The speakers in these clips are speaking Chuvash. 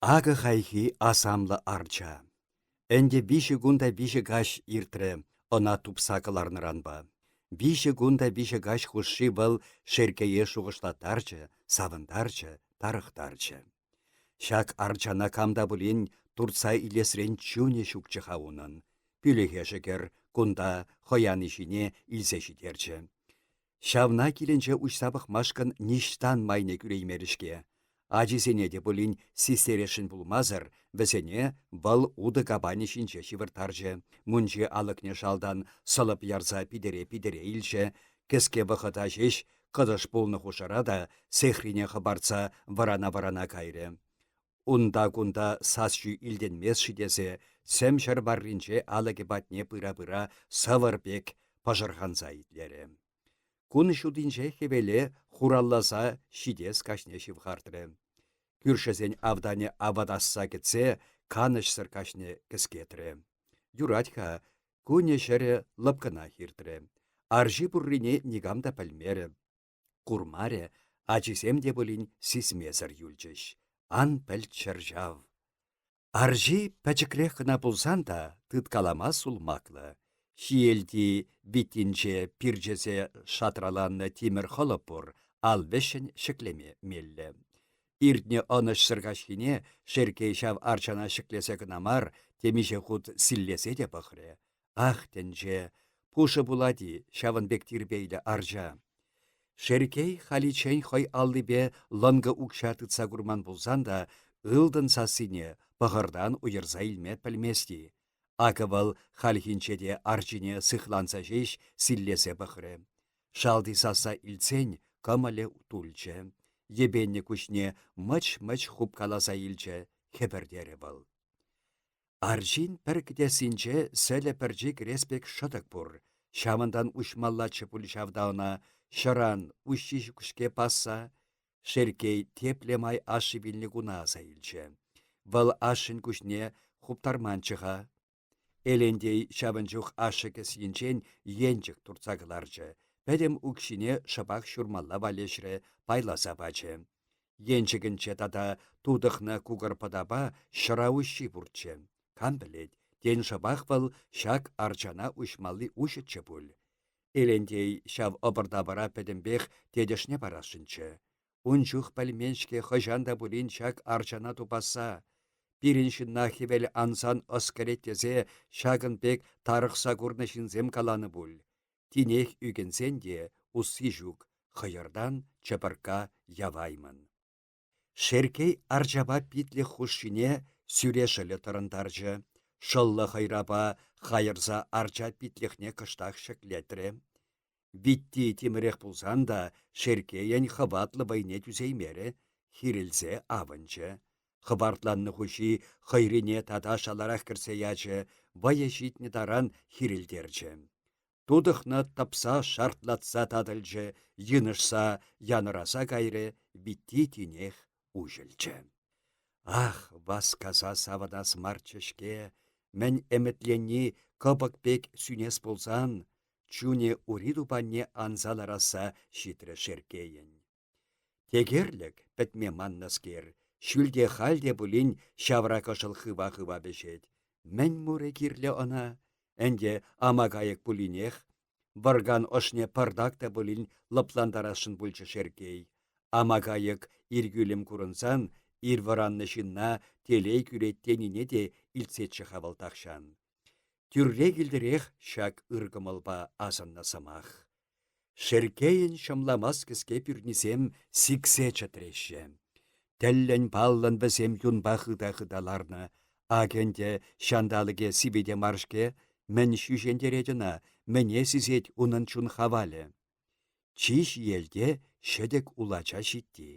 Акӑ хайхи асамлӑ арча. Ӗнтӗ виҫӗ кун та виҫӗ каҫ иртрӗ ӑна тупса кӑларнӑранпа. Виҫӗ кун та виҫӗ каҫ хушши вӑл Шерккее шухӑшлаттарчӗ, савӑнтарчӗ, тарӑхтарчӗ. Ҫак арчана кам та пулин туртса илесрен чунӗ ҫукчӗ-ха унӑн. Пӳлӗхе шӗкӗр кунта хӑяни ҫине илсе ҫитерчӗ. Ҫавна килӗнче уҫса пӑхмашкӑн ниҫтан майне кӳреймерӗ-ҫке. Ачисене те пулин систересшӗн пулмасӑр, вӗсене вӑл утӑ капанӗ ҫинче ҫывӑрттарчӗ, мунчи алӑкне шалтан сӑлӑп ярса питӗре-питӗре илчӗ, кӗске вӑхӑта ҫеҫ кӑтӑш пулнӑ хушӑра та сехрине хӑпартса вӑрана-вӑрана кайрӗ. Унта-кунта сас-чӳ илтӗнмест-ши тесе сӗм ҫӗр варринче алӑкӗ патне пыра-пыра сӑвӑр пек пӑшӑрханса итлерӗ. Кун ҫутинче хӗвеле хуралласа ҫитес каҫне ҫывхартрӗ. Кӳршӗсен автанӗ авӑтасса кӗтсе канӑҫсӑр каҫне кӗскетрӗ. Юрать-ха, кунӗ-ҫӗрӗ лӑпкӑнах иртрӗ. Арҫи пуррине никам та пӗлмерӗ. Курмарӗ, ачисем те пулин сисмесӗр юлчӗҫ. Ан пӗлччӗр ҫав. Арҫи пӗчӗкрех кӑна пулсан та тыткалама сулмаклӑ. Ҫиелти виттинче пирчесе шатраланнӑ тимӗр хӑлӑп пур, ал вӗҫҫӗн ҫӗклеме меллӗ. Иртнӗ ӑнӑҫсӑр каҫхине Шерккей ҫав арчана ҫӗклесе кӑна мар, темиҫе хут силлесе те пӑхрӗ. Ах, тӗнче, пушӑ пулать-и ҫавӑн пек тирпейлӗ арча? Шерккей халиччен хӑй аллипе лӑнкӑ укҫа тытса курман пулсан та ылтӑн сассине пӑхӑртан уйӑрса илме пӗлмест-и? Акӑ вӑл хальхинче те арчине сыхланса ҫеҫ силлесе пӑхрӗ. Шалти сасса илтсен кӑмӑлӗ тулчӗ. Йӗпеннӗ куҫне мӑч-мӑч хупкаласа илчӗ, хӗпӗртерӗ вӑл. Арҫын пӗр кӗтессинче сӗлӗ пӗрчи кӗрес пек шӑтӑк пур. Ҫавӑнтан уҫмаллаччӗ пуль ҫав та ӑна, ҫӑран, уҫҫи ҫук-ҫке пасса. Шерккей тепле май ашшӗ вилнӗ куна аса илчӗ. Вӑл ашшӗн куҫне хуптарманччӗ-ха. Элентей ҫавӑн чух ашшӗ кӗсйинчен енчӗк туртса кӑларчӗ, пӗтӗм укҫине шӑпах ҫурмалла валеҫрӗ, пайласа пачӗ. Енчӗкӗнче тата тутӑхнӑ кукӑр пӑтапа ҫӑра уҫҫи пурччӗ. Кам пӗлет, тен, шӑпах вӑл ҫак арчана уҫмалли уҫӑччӗ пуль. Элентей ҫав ӑпӑр-тапӑра пӗтӗмпех тетӗшне парасшӑнччӗ. Ун чух пӗлмен-ҫке хӑҫан та пулин ҫак арчана тупасса. Пирӗн ҫынна хӗвел ансан ӑс кӗрет тесе ҫакӑн пек тарӑхса курнӑ ҫынсем каланӑ пуль. Тинех ӳкӗнсен те усси ҫук, хӑйӑртан чӑпӑркка яваймӑн. Шерккей арчапа питлӗх хушшине сӳре шӑлӗ тӑрӑнтарчӗ, шӑллӑ хӑйрапа хайӑрса арча питлӗхне кӑштах ҫӗклетрӗ. Витти тимӗрех пулсан та Шерккейӗн хӑватлӑ вӑйне тӳсеймерӗ, хирӗлсе авӑнчӗ. Хӑпартланнӑ хуҫи хӑйрине тата шаларах кӗртсе ячӗ, вӑйӗ ҫитнӗ таран хирӗлтерчӗ. Тутӑхнӑ тӑпса шартлатса татӑлчӗ, йынӑшса янӑраса кайрӗ, витти тинех уҫӑлчӗ. Ах, васкаса савӑнас марччӗ-ҫке, мӗн ӗмӗтленни кӑпӑк пек сӳнес пулсан, чунӗ ури тупанне анса ларасса ҫитрӗ Шерккейӗн. Текерлӗк, пӗтме маннӑскер, ҫӳлте халь те пулин ҫавра кӑшӑл хыва-хыва вӗҫет. Мӗн мурӗ кирлӗ ӑна? Ӗнтӗ ама кайӑк пулинех. Вӑркан ӑшне пӑртак та пулин лӑплантарасшӑн пулчӗ Шерккей. Ама кайӑк ир-кӳлӗм курӑнсан ир вӑраннӑ ҫынна телей кӳрет тенине те илтсеччӗ-ха вӑл тахҫан. Тӳрре килтӗрех ҫак ыр кӑмӑлпа асӑннӑ сӑмах. Шерккейӗн ҫӑмламас кӗске пӳрнисем сиксе чӗтреҫҫӗ. Тӗллӗн-паллӑн вӗсем юнпа хыта-хыта ларнӑ. Ак ӗнтӗ ҫанталӑкӗ сивӗ те мар-ҫке, мӗн ҫӳҫентерет ӑна, мӗне сисет унӑн чун хавалӗ. Чи ҫиелте ҫӗтӗк улача ҫитти.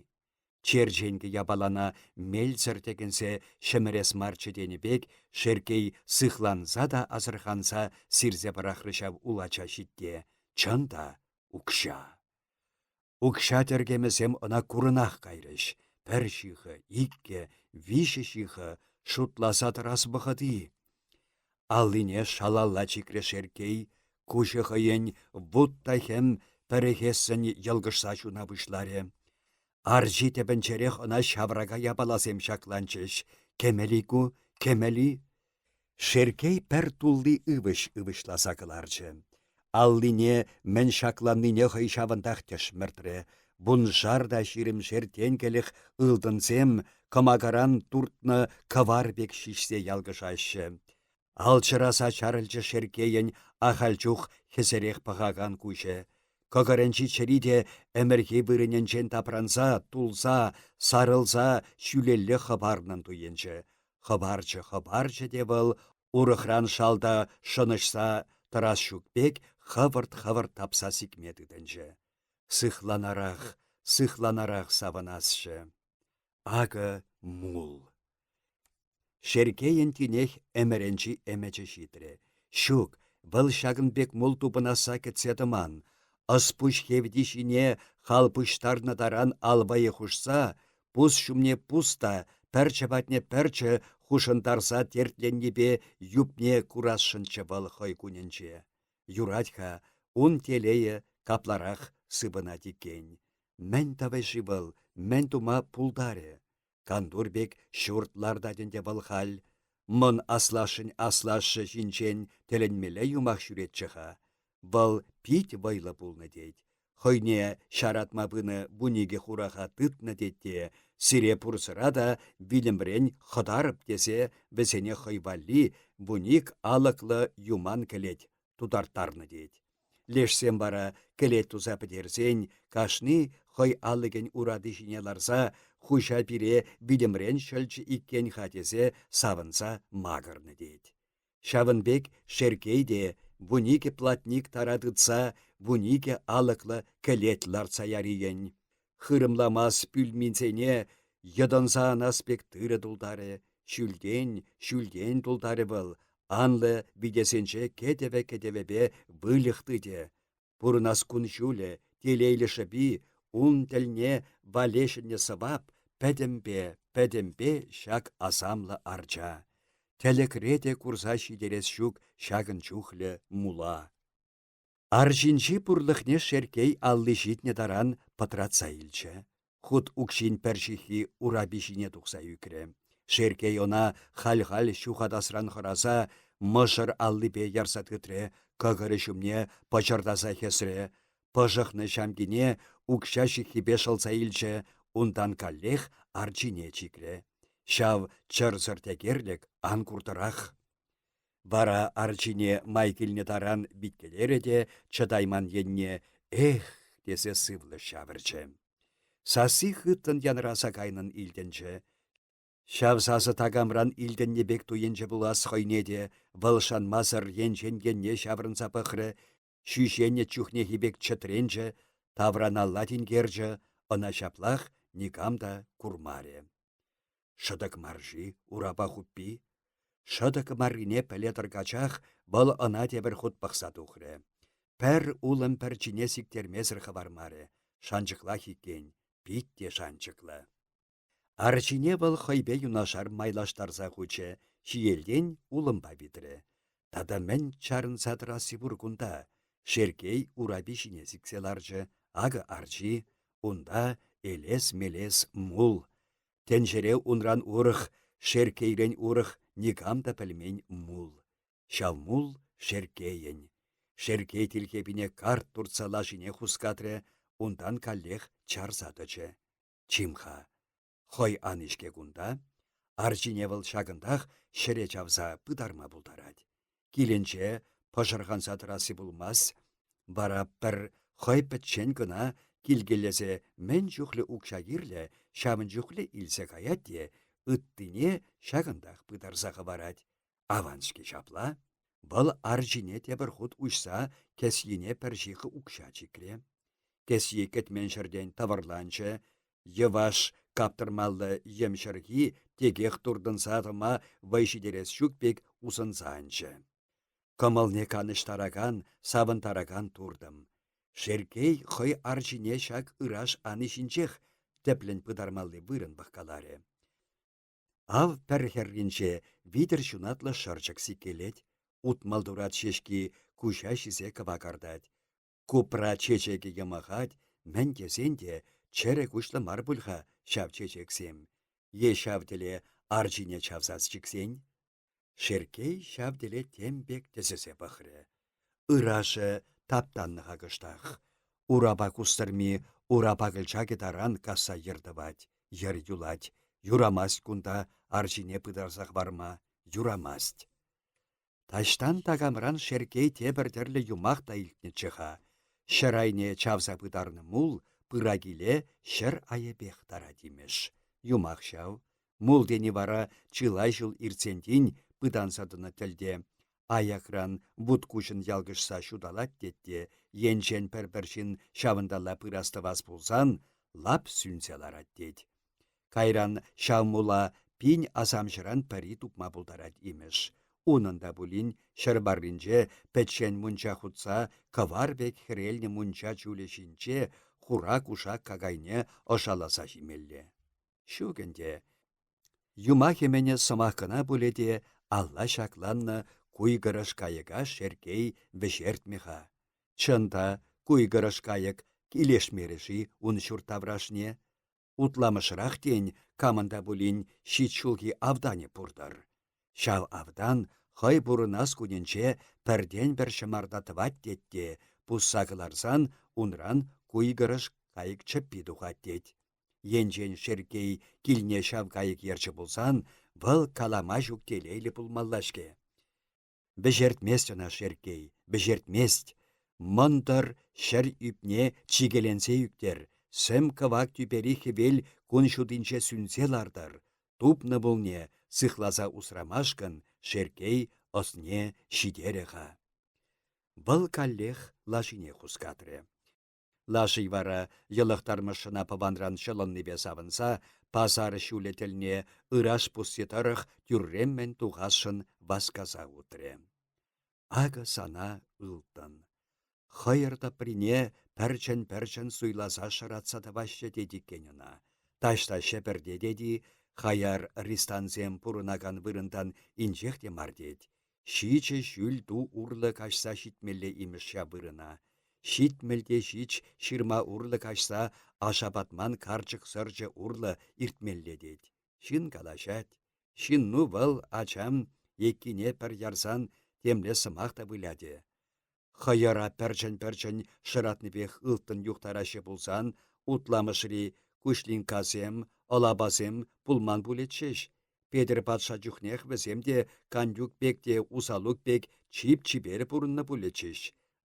Черченкӗ япалана мелсӗр тӗкӗнсе ҫӗмӗрес марччӗ тенӗ пек Шерккей сыхланса та асӑрханса сирсе пӑрахрӗ ҫав улача ҫитте. Чӑн та, укҫа. Укҫа тӗркемӗсем ӑна курӑнах кайрӗҫ. Пӗр ҫыхӑ, иккӗ, виҫӗ ҫыхӑ шутласа тӑрас вӑхӑт-и? Аллине шалалла чикрӗ Шерккей, куҫӗ хӑйӗн вут та хӗм пӗрӗхессӗн йӑлкӑшса ҫуна пуҫларӗ. Арҫи тӗпӗнчерех ӑна ҫаврака япаласем ҫакланчӗҫ. Кӗмӗл-и ку, кӗмӗл-и? Шерккей пӗр тулли ывӑҫ ывӑҫласа кӑларчӗ. Аллине мӗн ҫакланнине хӑй ҫавӑнтах тӗшмӗртрӗ. Вуншар та ҫирӗмшер тенкӗлӗх ылтӑнсем кӑмакаран туртнӑ кӑвар пек ҫиҫсе ялкӑшаҫҫӗ. Алчӑраса чарӑлчӗ Шерккейӗн ахаль чух хӗсерех пӑхакан куҫӗ. Кӑкӑрӗнчи чӗри те ӗмӗрхи вырӑнӗнчен тапранса, тулса, сарӑлса ҫӳлелле хӑпарнӑн туйӑнчӗ. Хӑпарчӗ-хӑпарчӗ те вӑл урӑхран шалта шӑнӑҫса тӑрас ҫук пек хӑвӑрт-хӑвӑрт тапса сикме тытӑнчӗ. Сыхланарах, сыхланарах савӑнасчӗ. Акӑ мул. Шерккейӗн тинех ӗмӗрӗнчи ӗмӗчӗ ҫитрӗ. Ҫук, вӑл ҫакӑн пек мул тупӑнасса кӗтсе тӑман. Ӑс-пуҫ хевти ҫине хал пуҫтарнӑ таран ал вӑйӗ хушса, пус ҫумне пус та пӗрчӗ патне пӗрчӗ хушӑнтарса тертленнипе юпне курасшӑнччӗ вӑл хӑй кунӗнче. Юрать-ха, ун телейӗ капларах сыпӑнать иккен. Мӗн тӑвӗ-ши вӑл, мӗн тума пултарӗ? Кантур пек ҫурт лартать ӗнтӗ вӑл халь. Мӑн аслашшӗн аслашшӗ ҫинчен тӗлӗнмелле юмах ҫӳретчӗ-ха. Вӑл пит вӑйлӑ пулнӑ тет. Хӑйне ҫаратма пынӑ вуникӗ хураха тытнӑ тет те сире пурсӑра та вилӗмрен хӑтарӑп тесе вӗсене хӑй валли вуник алӑклӑ юман кӗлет тутарттарнӑ тет. Лешсем вара кӗлет туса пӗтерсен кашни хӑй алӑкӗн урати ҫине ларса хуҫа пире вилӗмрен ҫӑлчӗ иккен-ха тесе савӑнса макӑрнӑ тет. Ҫавӑн пек Шерккей те вуникӗ платник тара тытса вуникӗ алӑклӑ кӗлет лартса ярийӗн. Хырӑмламас пӳлминсене йӑтӑнса анас пек тырӑ тултарӗ, ҫӳлтен, ҫӳлтен тултарӗ вӑл, анлӑ витесенче кӗтӗвӗ-кӗтӗвӗпе выльӑх тытӗ. Пурӑнас кун-ҫулӗ, телейлӗ шӑпи, ун тӗлне валеҫӗннӗ сӑвап пӗтӗмпе, пӗтӗмпе ҫак асамлӑ арча. Тӗлӗкре те курса ҫитерес ҫук ҫакӑн чухлӗ мула. Арҫынҫи пурлӑхне Шерккей алли ҫитнӗ таран пӑтратса илчӗ. Хут укҫин пӗр ҫыххи урапи ҫине тухса ӳкрӗ. Шерккей ӑна халь-халь ҫухатасран хӑраса мӑшӑр аллипе ярса тытрӗ, кӑкӑрӗ ҫумне пӑчӑртаса хӗсрӗ, пӑшӑхнӑ ҫамкине укҫа ҫыххипе шӑлса илчӗ, унтан каллех арчине чикрӗ. Ҫав чӑрсӑр текерлӗк ан куртӑрах. Вара арчине май килнӗ таран виткелерӗ те чӑтайман енне «Эх!» тесе сывлӑш ҫавӑрчӗ. Сасси хыттӑн янраса кайнӑн илтӗнчӗ. Ҫав сасӑ такамран илтӗннӗ пек туйӑнчӗ пулас хӑйне те, вӑл шанмасӑр енчен енне ҫаврӑнса пӑхрӗ, ҫӳҫеннӗ чухнехи пек чӗтренчӗ, тавраналла тинкерчӗ, ӑна ҫаплах никам та курмарӗ. Шӑтӑк мар-ши урапа хуппи? Шӑтӑк маррине пӗле тӑркачах вӑл ӑна тепӗр хут пӑхса тухрӗ. Пӗр улӑм пӗрчине сиктермесӗр хӑвармарӗ. Шанчӑклах иккен, пит те шанчӑклӑ. Арчине вӑл хӑйпе юнашар майлаштарса хучӗ, ҫиелтен улӑмпа витрӗ. Тата мӗн чарӑнса тӑрасси пур кунта? Шерккей урапи ҫине сиксе ларчӗ. Акӑ арчи. Унта элес-мелес мул. Тӗнчере унран урӑх, Шерккейрен урӑх никам та пӗлмен мул. Ҫав мул Шерккейӗн. Шерккей тилхепине карт туртса лашине хускатрӗ, унтан каллех чарса тӑчӗ. Чим-ха, хӑй ан-ҫке кунта. Арчине вӑл ҫакӑнтах ҫӗре чавса пытарма пултарать. Килӗнче пӑшӑрханса тӑрасси пулмасть. Вара пӗр хӑй пӗччен кӑна килкелесе мӗн чухлӗ укҫа кирлӗ, ҫавӑн чухлӗ илсе каять те ыттине ҫакӑнтах пытарса хӑварать. Аван-ҫке ҫапла. Вӑл арчине тепӗр хут уҫса кӗсйине пӗр ҫыхӑ укҫа чикрӗ. Кӗсйи кӗтмен ҫӗртен тӑвӑрланчӗ, йӑваш каптӑрмаллӑ йӗм ҫӑрхи текех туртӑнса тӑма вӑй ҫитерес ҫук пек усӑнса анчӗ. Кӑмӑлне канӑҫтаракан, савӑнтаракан туртӑм. Шерккей хӑй арчине ҫак ыраш ани ҫинчех тӗплӗн пытармалли вырӑн пӑхкаларӗ. Ав пӗр хӗрринче витӗр ҫунатлӑ шӑрчӑк сиккелет, утмӑлтурат ҫеҫки куҫа ҫисе кӑвакартать. Купра чечекӗ йӑмӑхать, мӗн тесен те. Чӗрӗ куҫлӑ мар пуль-ха ҫав чечексем. Е ҫав тӗле арчине чавса чиксен? Шерккей ҫав тӗле тем пек тӗсесе пӑхрӗ. Ырашӗ таптаннӑ-ха кӑштах. Урапа кустӑрми урапа кӑлчакӗ таран касса йӗр тӑвать, йӗр юлать. Юрамасть кунта арчине пытарса хӑварма, юрамасть. Таҫтан такамран Шерккей тепӗр тӗрлӗ юмах та илтнӗччӗ-ха. Ҫӗр айне чавса пытарнӑ мул пыра-киле ҫӗр айӗпех тарать имӗш. Юмах ҫав. Мул тени вара чылай ҫул иртсен тин пытанса тӑнӑ тӗлте. Аякран вут куҫӑн ялкӑшса ҫуталать тет те, енчен пӗр-пӗр ҫын ҫавӑнталла пырас-тӑвас пулсан, лап сӳнсе ларать тет. Кайран ҫав мула пин асамҫӑран пӗри тупма пултарать имӗш. Унӑн та пулин ҫӗр варринче пӗччен мунча хутса кӑвар пек хӗрелнӗ мунча чулӗ ҫинче хура кушак какайне ӑшаласа ҫимелле. Ҫук ӗнтӗ. Юмахӗ-мӗнӗ сӑмах кӑна пулӗ те алла ҫакланнӑ куйкӑрӑш кайӑка Шерккей вӗҫертмӗ-ха. Чӑн та, куйкӑрӑш кайӑк килӗшмерӗ-ши ун ҫурт таврашне? Утламӑшрах, тен, камӑн та пулин ҫич ҫулхи автанӗ пур-тӑр. Ҫав автан хӑй пурӑнас кунӗнче пӗртен-пӗр ҫӑмарта тӑвать тет те, пусса кӑларсан унран куйкӑрӑш кайӑк чӗппи тухать тет. Енчен Шерккей килне ҫав кайӑк ерчӗ пулсан, вӑл калама ҫук телейлӗ пулмалла-ҫке. Вӗҫертмест ӑна Шерккей, вӗҫертмест. Мӑнтӑр ҫӗр ӳпне чикеленсе ӳктер, сӗм кӑвак тӳпери хӗвел кун ҫутинче сӳнсе лартӑр. Тупнӑ пулне сыхласа усрамашкӑн Шерккей ӑсне ҫитерӗ-ха. Вӑл каллех лашине хускатрӗ. Лаши вара йӑлӑхтармӑш шӑна-пӑванран ҫӑлӑннипе савӑнса пасар ҫулӗ тӗлне ыраш пусси тӑрӑх тӳрреммӗн тухасшӑн васкаса утрӗ. Акӑ сана ылтӑн. Хӑйӑр тӑприне пӗрчӗн-пӗрчӗн суйласа шӑратса тӑваҫҫӗ тет иккен ӑна. Таҫта Ҫӗпӗрте тет-и, хаяр ристансем пурӑнакан вырӑнтан инҫех те мар тет. Ҫичӗ ҫӳл ту урлӑ каҫса ҫитмелле имӗш ҫав вырӑна. Ҫитмӗл те ҫич ҫырма урлӑ каҫса Ашапатман карчӑк сӑрчӗ урлӑ иртмелле тет. Ҫын калаҫать. Ҫынну вӑл, ачам, еккине пӗр ярсан темле сӑмах та вылятӗ. Хӑйӑра пӗрчӗн-пӗрчӗн шӑратнипех ылтӑн юхтараҫҫӗ пулсан Утламӑшри куҫлинккасем, ӑлапасем пулман пулӗччӗҫ. Петӗр патша чухнех вӗсем те Кантюк пек те Усалук пек чип-чипер пурӑннӑ пулӗччӗҫ.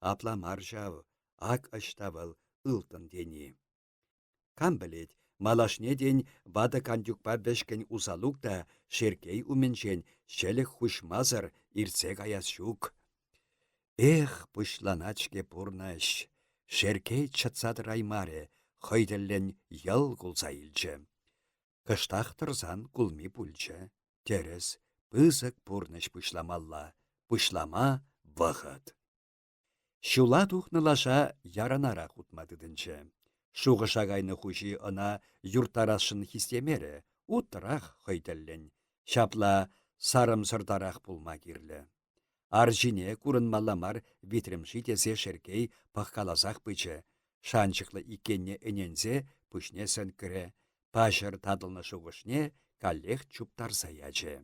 Апла мар ҫав, ак ӑҫта вӑл ылтӑн тени. Кам пӗлет, малашне, тен, ватӑ Кантюкпа вӗҫкӗн Усалук та Шерккей умӗнчен ҫӗлӗк хуҫмасӑр иртсе каяс ҫук. Эх, пуҫланать-ҫке пурнӑҫ! Шерккей чӑтса тӑраймарӗ, хӑй тӗллӗн йӑл кулса илчӗ. Кӑштах тӑрсан кулми пулчӗ. Тӗрӗс, пысӑк пурнӑҫ пуҫламалла. Пуҫлама вӑхӑт. Ҫула тухнӑ лаша яранарах утма тытӑнчӗ. Шухӑша кайнӑ хуҫи ӑна юрттарасшӑн хистемерӗ, уттӑрах хӑй тӗллӗн. Ҫапла сарӑмсӑртарах пулма кирлӗ. Арҫине курӑнмалла мар витрӗм-ши тесе Шерккей пӑхкаласах пычӗ. Шанчӑклӑ иккенне ӗненсе пуҫне сӗнкрӗ, паҫӑр татӑлнӑ шухӑшне каллех чуптарса ячӗ.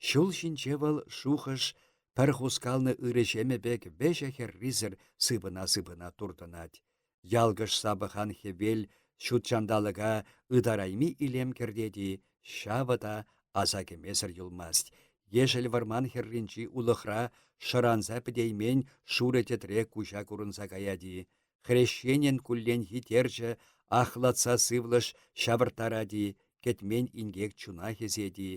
Ҫул ҫинче вӑл шухӑш пӗр хускалнӑ ырӑ ҫемӗ пек вӗҫӗ-хӗррисӗр сыпӑна-сыпӑна туртӑнать. Ялкӑшса пӑхан хӗвел ҫутҫанталӑка ытарайми илем кӗртет-и, ҫавӑ та аса кӗмесӗр юлмасть. Ешӗл вӑрман хӗрринчи улӑхра шӑранса пӗтеймен шурӑ тӗтре куҫа курӑнса каять-и, хресченӗн кулленхи терчӗ ахлатса сывлӑш ҫавӑрттарать-и, кӗтмен инкек чуна хӗсет-и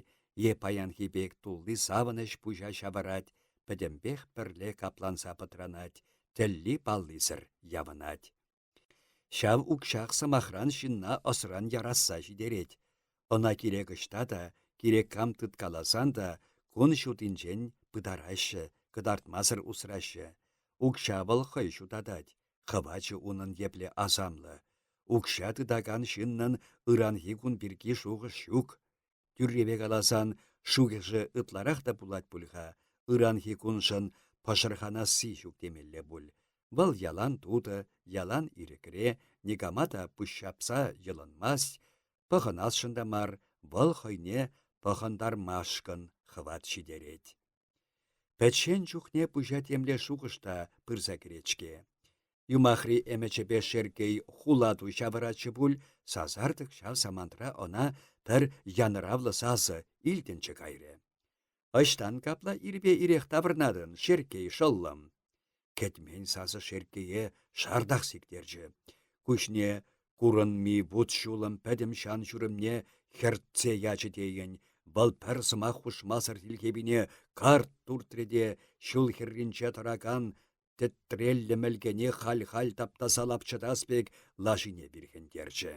е паянхи пек тулли савӑнӑҫ пуҫа ҫавӑрать, пӗтӗмпех пӗрле капланса пӑтранать, тӗлли-паллисӗр явӑнать. Ҫав укҫах сӑмахран ҫынна ӑсран ярасса ҫитерет. Ӑна кирек ӑҫта та, кирек кам тыткаласан та кун ҫутинчен пытараҫҫӗ, кӑтартмасӑр усраҫҫӗ. Укҫа вӑл хӑй ҫутатать, хӑвачӗ унӑн епле асамлӑ. Укҫа тытакан ҫыннӑн ыранхи кун пирки шухӑш ҫук. Тӳррипе каласан, шухӑшӗ ытларах та пулать пуль-ха, ыранхи куншӑн пӑшӑрханасси ҫук темелле пуль. Вӑл ялан тутӑ, ялан ирӗкре, никама та пуҫҫапса йӑлӑнмасть, пӑхӑнасшӑн та мар, вӑл хӑйне пӑхӑнтармашкӑн хӑват ҫитерет. Пӗччен чухне пуҫа темле шухӑш та пырса кӗрет-ҫке. Юмахри ӗмӗчӗпе Шерккей хула ту ҫавӑратчӗ пуль, сасартӑк ҫав самантра ӑна пӗр янӑравлӑ сасӑ илтӗнчӗ кайрӗ. Ӑҫтан капла ирпе ирех таврӑнатӑн, Шерккей шӑллӑм? Кӗтмен сасӑ Шерккее шартах сиктерчӗ. Куҫне курӑнми вут-ҫулӑм пӗтӗм ҫан-ҫурӑмне хӗртсе ячӗ тейӗн, вӑл пӗр сӑмах хушмасӑр тилхепине карт туртрӗ те ҫул хӗрринче тӑракан тӗтреллӗ мӗлкене халь-халь таптаса лапчӑтас пек лашине вирхӗнтерчӗ.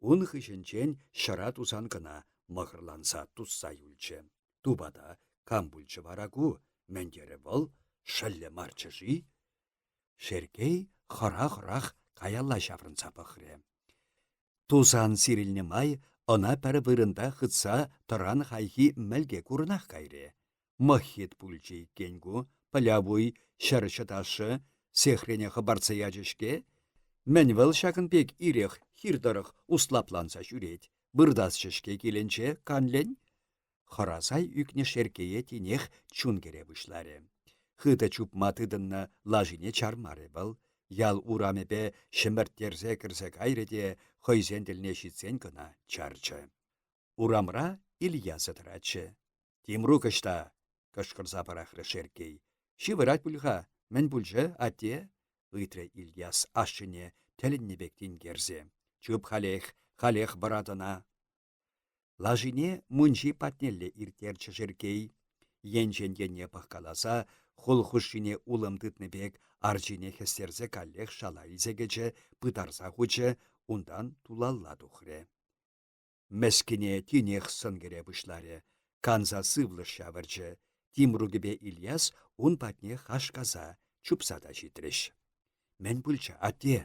Ун хыҫӗнчен ҫӑра тусан кӑна мӑкӑрланса тусса юлчӗ. Тупата, кам пулчӗ вара ку? Мӗн терӗ вӑл? Шӑллӗ марччӗ-ши? Шерккей хӑра-хӑрах каялла ҫаврӑнса пӑхрӗ. Тусан сирӗлнӗ май ӑна пӗр вырӑнта хытса тӑран хайхи мӗлке курӑнах кайрӗ. Мӑххит пулчӗ иккен ку, пӑлявуй ҫӗр ҫӑтасшӗ, сехрене хӑпартса ячӗ-ҫке. Мӗн вӑл ҫакӑн пек ирех хир тӑрӑх услапланса ҫӳрет, выртасчӗ-ҫке килӗнче канлӗн. Хӑраса ӳкнӗ Шерккее тинех чун кӗре пуҫларӗ. Хытӑ чупма тытӑннӑ лашине чармарӗ вӑл, ял урамӗпе ҫӗмӗрттерсе кӗрсе кайрӗ те хӑйсен тӗлне ҫитсен кӑна чарчӗ. Урамра Ильясӗ тӑратчӗ. «Тимрук ӑҫта?» — кӑшкӑрса пӑрахрӗ Шерккей. «Ҫывӑрать пуль-ха. Мӗн пулчӗ, атте?» — ыйтрӗ Ильяс ашшӗне тӗлӗннӗ пек тинкерсе. «Чуп халех, халех вӑрат ӑна!» Лашине мунчи патнелле ирттерчӗ Шерккей. Енчен енне пӑхкаласа, хул хушшине улӑм тытнӑ пек арчине хӗстерсе каллех шала илсе кӗчӗ, пытарса хучӗ, унтан тулалла тухрӗ. Мӗскӗне тинех сӑн кӗре пуҫларӗ, канса сывлӑш ҫавӑрчӗ. Тимрукӗпе Ильяс ун патне хашкаса чупса та ҫитрӗҫ. «Мӗн пулчӗ, атте?»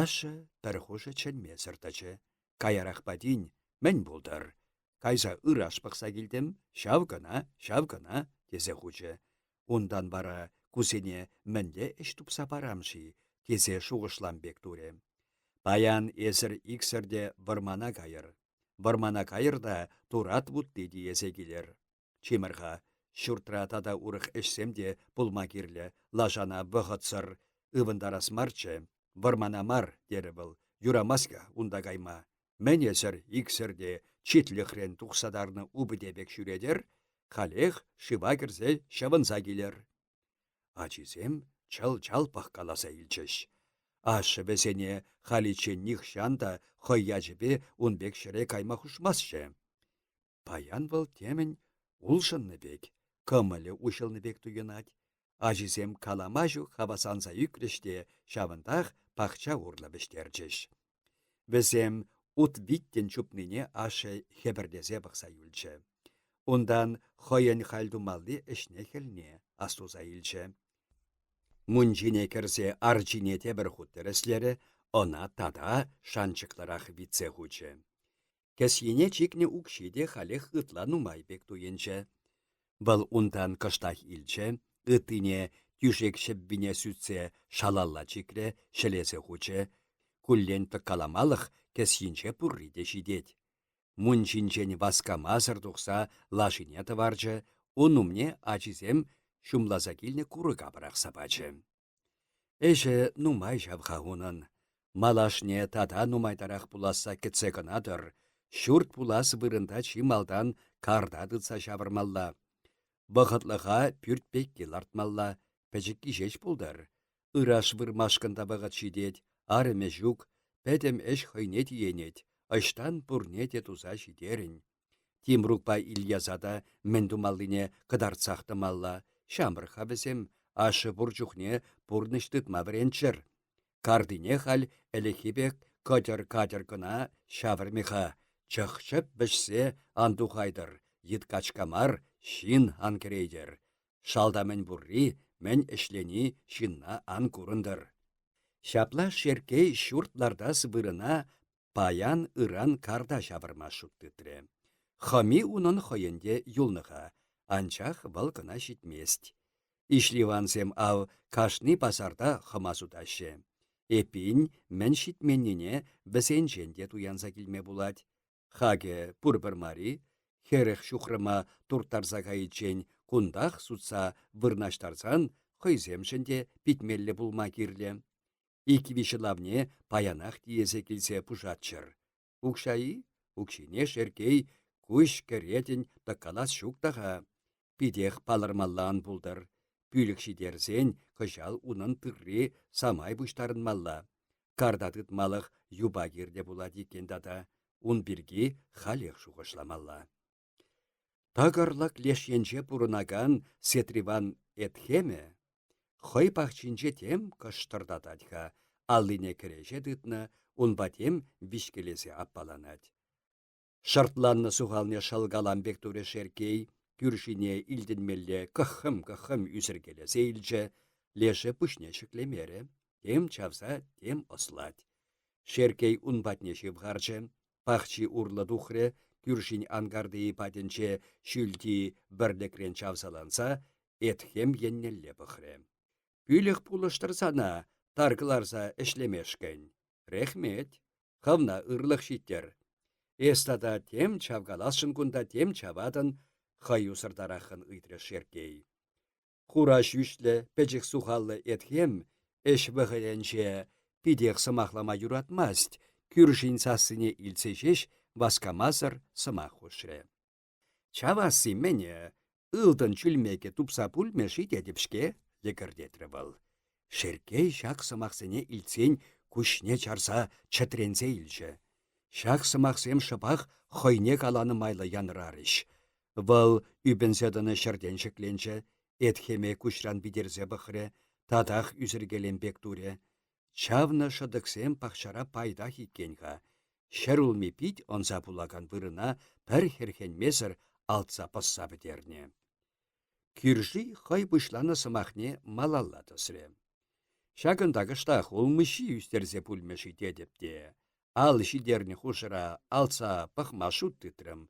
Ашшӗ пӗр хушӑ чӗнмесӗр тӑчӗ. Каярахпа тин мӗн пултӑр? Кайса ыраш пӑхса килтӗм, ҫав кӑна, ҫав кӑна, тесе хучӗ. Унтан вара кусене мӗнле ӗҫ тупса парам-ши тесе шухӑшлам пек турӗ. Паян эсӗр иксӗр те вӑрмана кайӑр. Вӑрмана кайӑр та турат вутти тиесе килӗр. Чимӗр-ха, ҫуртра тата урӑх ӗҫсем те пулма кирлӗ, лашана вӑхӑтсӑр ывӑнтарас марччӗ. Вӑрмана мар, терӗ вӑл, юрамасть-ха унта кайма. Мӗн эсӗр иксӗр те читлӗхрен тухса тарнӑ упӑте пек ҫӳретӗр? Халех шыва кӗрсе ҫӑвӑнса килӗр. Ачисем чӑл-чал пӑхкаласа илчӗҫ. Ашшӗ вӗсене халиччен нихҫан та хӑй ячӗпе ун пек ҫӗре кайма хушмастчӗ. Паян вӑл темӗн улшӑннӑ пек, кӑмӑлӗ уҫӑлнӑ пек туйӑнать. Ачисем калама ҫук хавасланса ӳкрӗҫ те ҫавӑнтах пахча урлӑ вӗҫтерчӗҫ. Вӗсем ут виттӗн чупнине ашшӗ хӗпӗртесе пӑхса юлчӗ. Унтан хӑйӗн халь тумалли ӗҫне-хӗлне астуса илчӗ. Мунчине кӗрсе арчине тепӗр хут тӗрӗслерӗ, ӑна тата шанчӑклӑрах витсе хучӗ. Кӗсйине чикнӗ укҫи те халех ытла нумай пек туйӑнчӗ. Вӑл унтан кӑштах илчӗ, ыттине тӳшек ҫӗввине сӳтсе шалалла чикрӗ, ҫӗлесе хучӗ. Куллен тӑккаламалӑх кӗсйинче пурри те ҫитет. Мунчинчен васкамасӑр тухса лашине тӑварчӗ, ун умне ачисем ҫумласа килнӗ курӑка пӑрахса пачӗ. Ӗҫӗ нумай ҫав-ха унӑн. Малашне тата нумайтарах пуласса кӗтсе кӑна тӑр. Ҫурт пулас вырӑнта чи малтан карта тытса ҫавӑрмалла. Вӑхӑтлӑха пӳрт пекки лартмалла, пӗчӗкки ҫеҫ пултӑр. Ыраш вырмашкӑн та вӑхӑт ҫитет, арӑмӗ ҫук, пӗтӗм ӗҫ хӑйне тиенет, ӑҫтан пурне те туса ҫитерӗн. Тимрукпа Ильяса та мӗн тумаллине кӑтартсах тӑмалла. Ҫамрӑк-ха вӗсем, ашшӗ пур чухне пурнӑҫ тытма вӗренччӗр. Картине халь ӗлӗкхи пек кӑтьӑр-катьӑр кӑна ҫавӑрмӗ-ха, чӑх-чӗп вӗҫсе ан тухайтӑр, йыт-качка мар, ҫын ан кӗрейтӗр. Шалта мӗн пурри, мӗн ӗҫлени ҫынна ан курӑнтӑр. Ҫапла Шерккей ҫурт лартас вырӑна паян-ыран карта ҫавӑрма шут тытрӗ. Хӑми унӑн хӑйӗн те юлнӑ-ха, анчах вӑл кӑна ҫитмест. Иҫливансем ав кашни пасарта хӑма сутаҫҫӗ. Эппин, мӗн ҫитменнине вӗсенчен те туянса килме пулать. Хакӗ пурпӗр мар-и? 40 ҫухрӑма турттарса кайиччен кунтах сутса вырнаҫтарсан хӑйсемшӗн те питмелле пулма кирлӗ. Ик-виҫ лавне паянах тиесе килсе пушатчӑр. Укҫа-и? Укҫине Шерккей куҫ кӗретӗн тӑккалас ҫук та-ха. Питех палӑрмалла ан пултӑр. Пӳлӗх ҫитерсен кӑҫал унӑн тырри самай пуҫтарӑнмалла. Карта тытмалӑх юпа кирлӗ пулать иккен тата. Ун пирки халех шухӑшламалла. Тӑкӑрлӑк леш енче пурӑнакан Сетриван Этхемӗ хӑй пахчинче тем кӑштӑртатать-ха, аллине кӗреҫе тытнӑ, унпа тем виҫкелесе аппаланать. Шӑртланнӑ сухалне шӑлкалам пек турӗ Шерккей, кӳршине илтӗнмелле кӑххӑм-кӑххӑм ӳсӗркелесе илчӗ, лешӗ пуҫне ҫӗклемерӗ, тем чавса тем ӑслать. Шерккей ун патне ҫывхарчӗ, пахчи урлӑ тухрӗ, кӳршин анкартийӗ патӗнче ҫӳлти вӗрлӗкрен чавсаланса Этхем еннелле пӑхрӗ. Пӳлӗх пулӑштӑр сана тар кӑларса ӗҫлемешкӗн. Рехмет. Хӑвна ырлӑх ҫиттӗр. Эс тата тем чавкаласшӑн кунта тем чаватӑн, хӑюсӑртараххӑн ыйтрӗ Шерккей. Хура ҫӳҫлӗ, пӗчӗк сухаллӑ Этхем ӗҫ вӑхӑтӗнче питех сӑмахлама юратмасть, кӳршин сассине илтсе ҫеҫ васкамасӑр сӑмах хушрӗ. Чавасси мӗне, ылтӑн чӳлмекӗ тупса пулмӗ-ши тетӗп-ҫке, йӗкӗртетрӗ вӑл. Шерккей ҫак сӑмахсене илтсен куҫне чарса чӗтренсе илчӗ. Ҫак сӑмахсем шӑпах хӑйне каланӑ майлӑ янӑрарӗҫ. Вӑл ӳпӗнсе тӑнӑ ҫӗртен ҫӗкленчӗ, Этхеме куҫран витерсе пӑхрӗ, татах ӳсӗркелем пек турӗ. Чавнӑ шӑтӑксем пахчара пайтах иккен-ха. Ҫӗрулми пит ӑнса пулакан вырӑна пӗр хӗрхенмесӗр алтса пӑсса пӗтернӗ. Кӳрши хӑй пуҫланӑ сӑмахне малалла тӑсрӗ. Ҫакӑнта кӑштах улмуҫҫи ӳстерсе пулмӗ-ши тетӗп те. Ал ҫитернӗ хушӑра алтса пӑхма шут тытрӑм.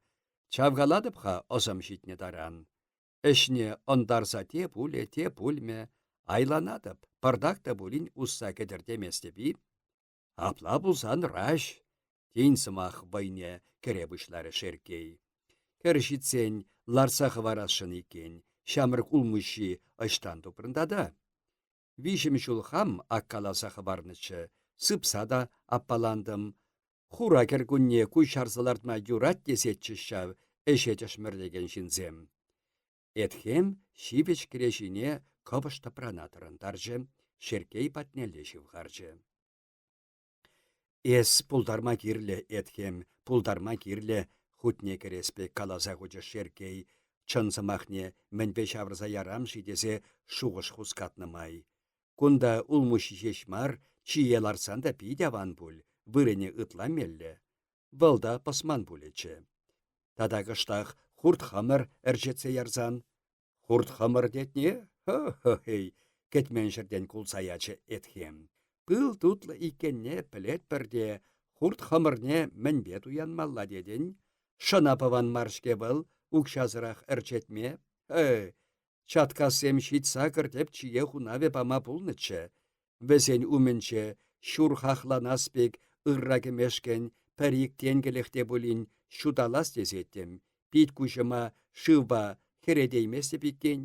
Чавкалатӑп-ха ӑсӑм ҫитнӗ таран. Ӗҫне ӑнтарса те пулӗ, те пулмӗ. Айланатӑп, пӑртак та пулин усса кӗтӗр теместӗп-и? Апла пулсан раҫ, тин сӑмах вӑйне кӗре пуҫларӗ Шерккей. Кӗр ҫитсен лартса хӑварасшӑн иккен, ҫамрӑк улмуҫҫи ӑҫтан тупрӑн тата? Виҫӗм ҫул хам аккаласа хӑварнӑччӗ, сыпса та аппалантӑм. Хура кӗркунне куҫ чарса лартма юрать тесеччӗҫ ҫав ӗҫе тӗшмӗртекен ҫынсем. Этхем ҫивӗч кӗреҫине кӑпӑш тӑпрана тӑрӑнтарчӗ, Шерккей патнелле ҫывхарчӗ. Эс пултарма кирлӗ, Этхем, пултарма кирлӗ, хутне кӗрес пек каласа хучӗ Шерккей, чӑн сӑмахне мӗнпе ҫавӑрса ярам-ши тесе шухӑш хускатнӑ май. Кунта улмуҫҫи ҫеҫ мар, чие лартсан та пит аван пуль, вырӑнӗ ытла меллӗ. Вӑл та пӑсман пулӗччӗ. Тата кӑштах хурт-хӑмӑр ӗрчетсе ярсан. Хурт-хӑмӑр тетне? Хы-хы-хый! кӗтмен ҫӗртен кулса ячӗ Этхем. Пыл тутлӑ иккенне пӗлетпӗр те хурт-хӑмӑрне мӗнпе туянмалла тетӗн? Шӑна-пӑван мар-ҫке вӑл, укҫасӑрах ӗрчетме. Э, Чаткассем ҫитса кӗртеп чие хунавӗ пама пулнӑччӗ. Вӗсен умӗнче ҫурхахланас пек ырра кӗмешкӗн пӗр-ик тенкӗлӗх те пулин ҫуталас тесеттӗм, пит-куҫӑма шывпа хӗретейместӗп иккен.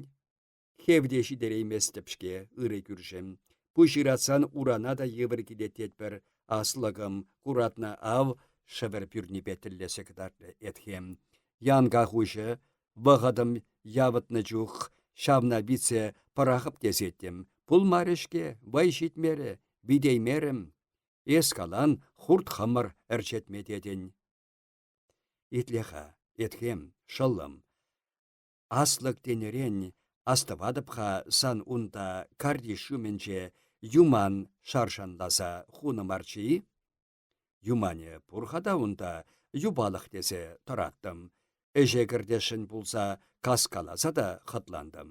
Хевте ҫитерейместӗп-ҫке, ырӑ кӳршӗм. Пуҫ ыратсан урана та йывӑр килет тетпӗр. Аслӑкӑм, куратна ав, шӗвӗр пӳрнипе тӗллесе кӑтартрӗ Этхем. Янка хуҫӑ, Вӑхӑтӑм явӑтнӑ чух ҫавна витсе пӑрахӑп тесеттӗм. Пулмарӗ-ҫке, вӑй ҫитмерӗ, витеймерӗм. Эс калан, хурт-хӑмӑр ӗрчетме тетӗн. Итле-ха, Этхем, шӑллӑм. Аслӑк тенӗрен астӑватӑп-ха сан унта картиш ҫумӗнче юман шаршанласа хунӑ марччӗ-и? Юманӗ пур-ха та унта, юпалӑх тесе тӑраттӑм. Ӗҫе кӗртесшӗн пулса каскаласа та хӑтлантӑм.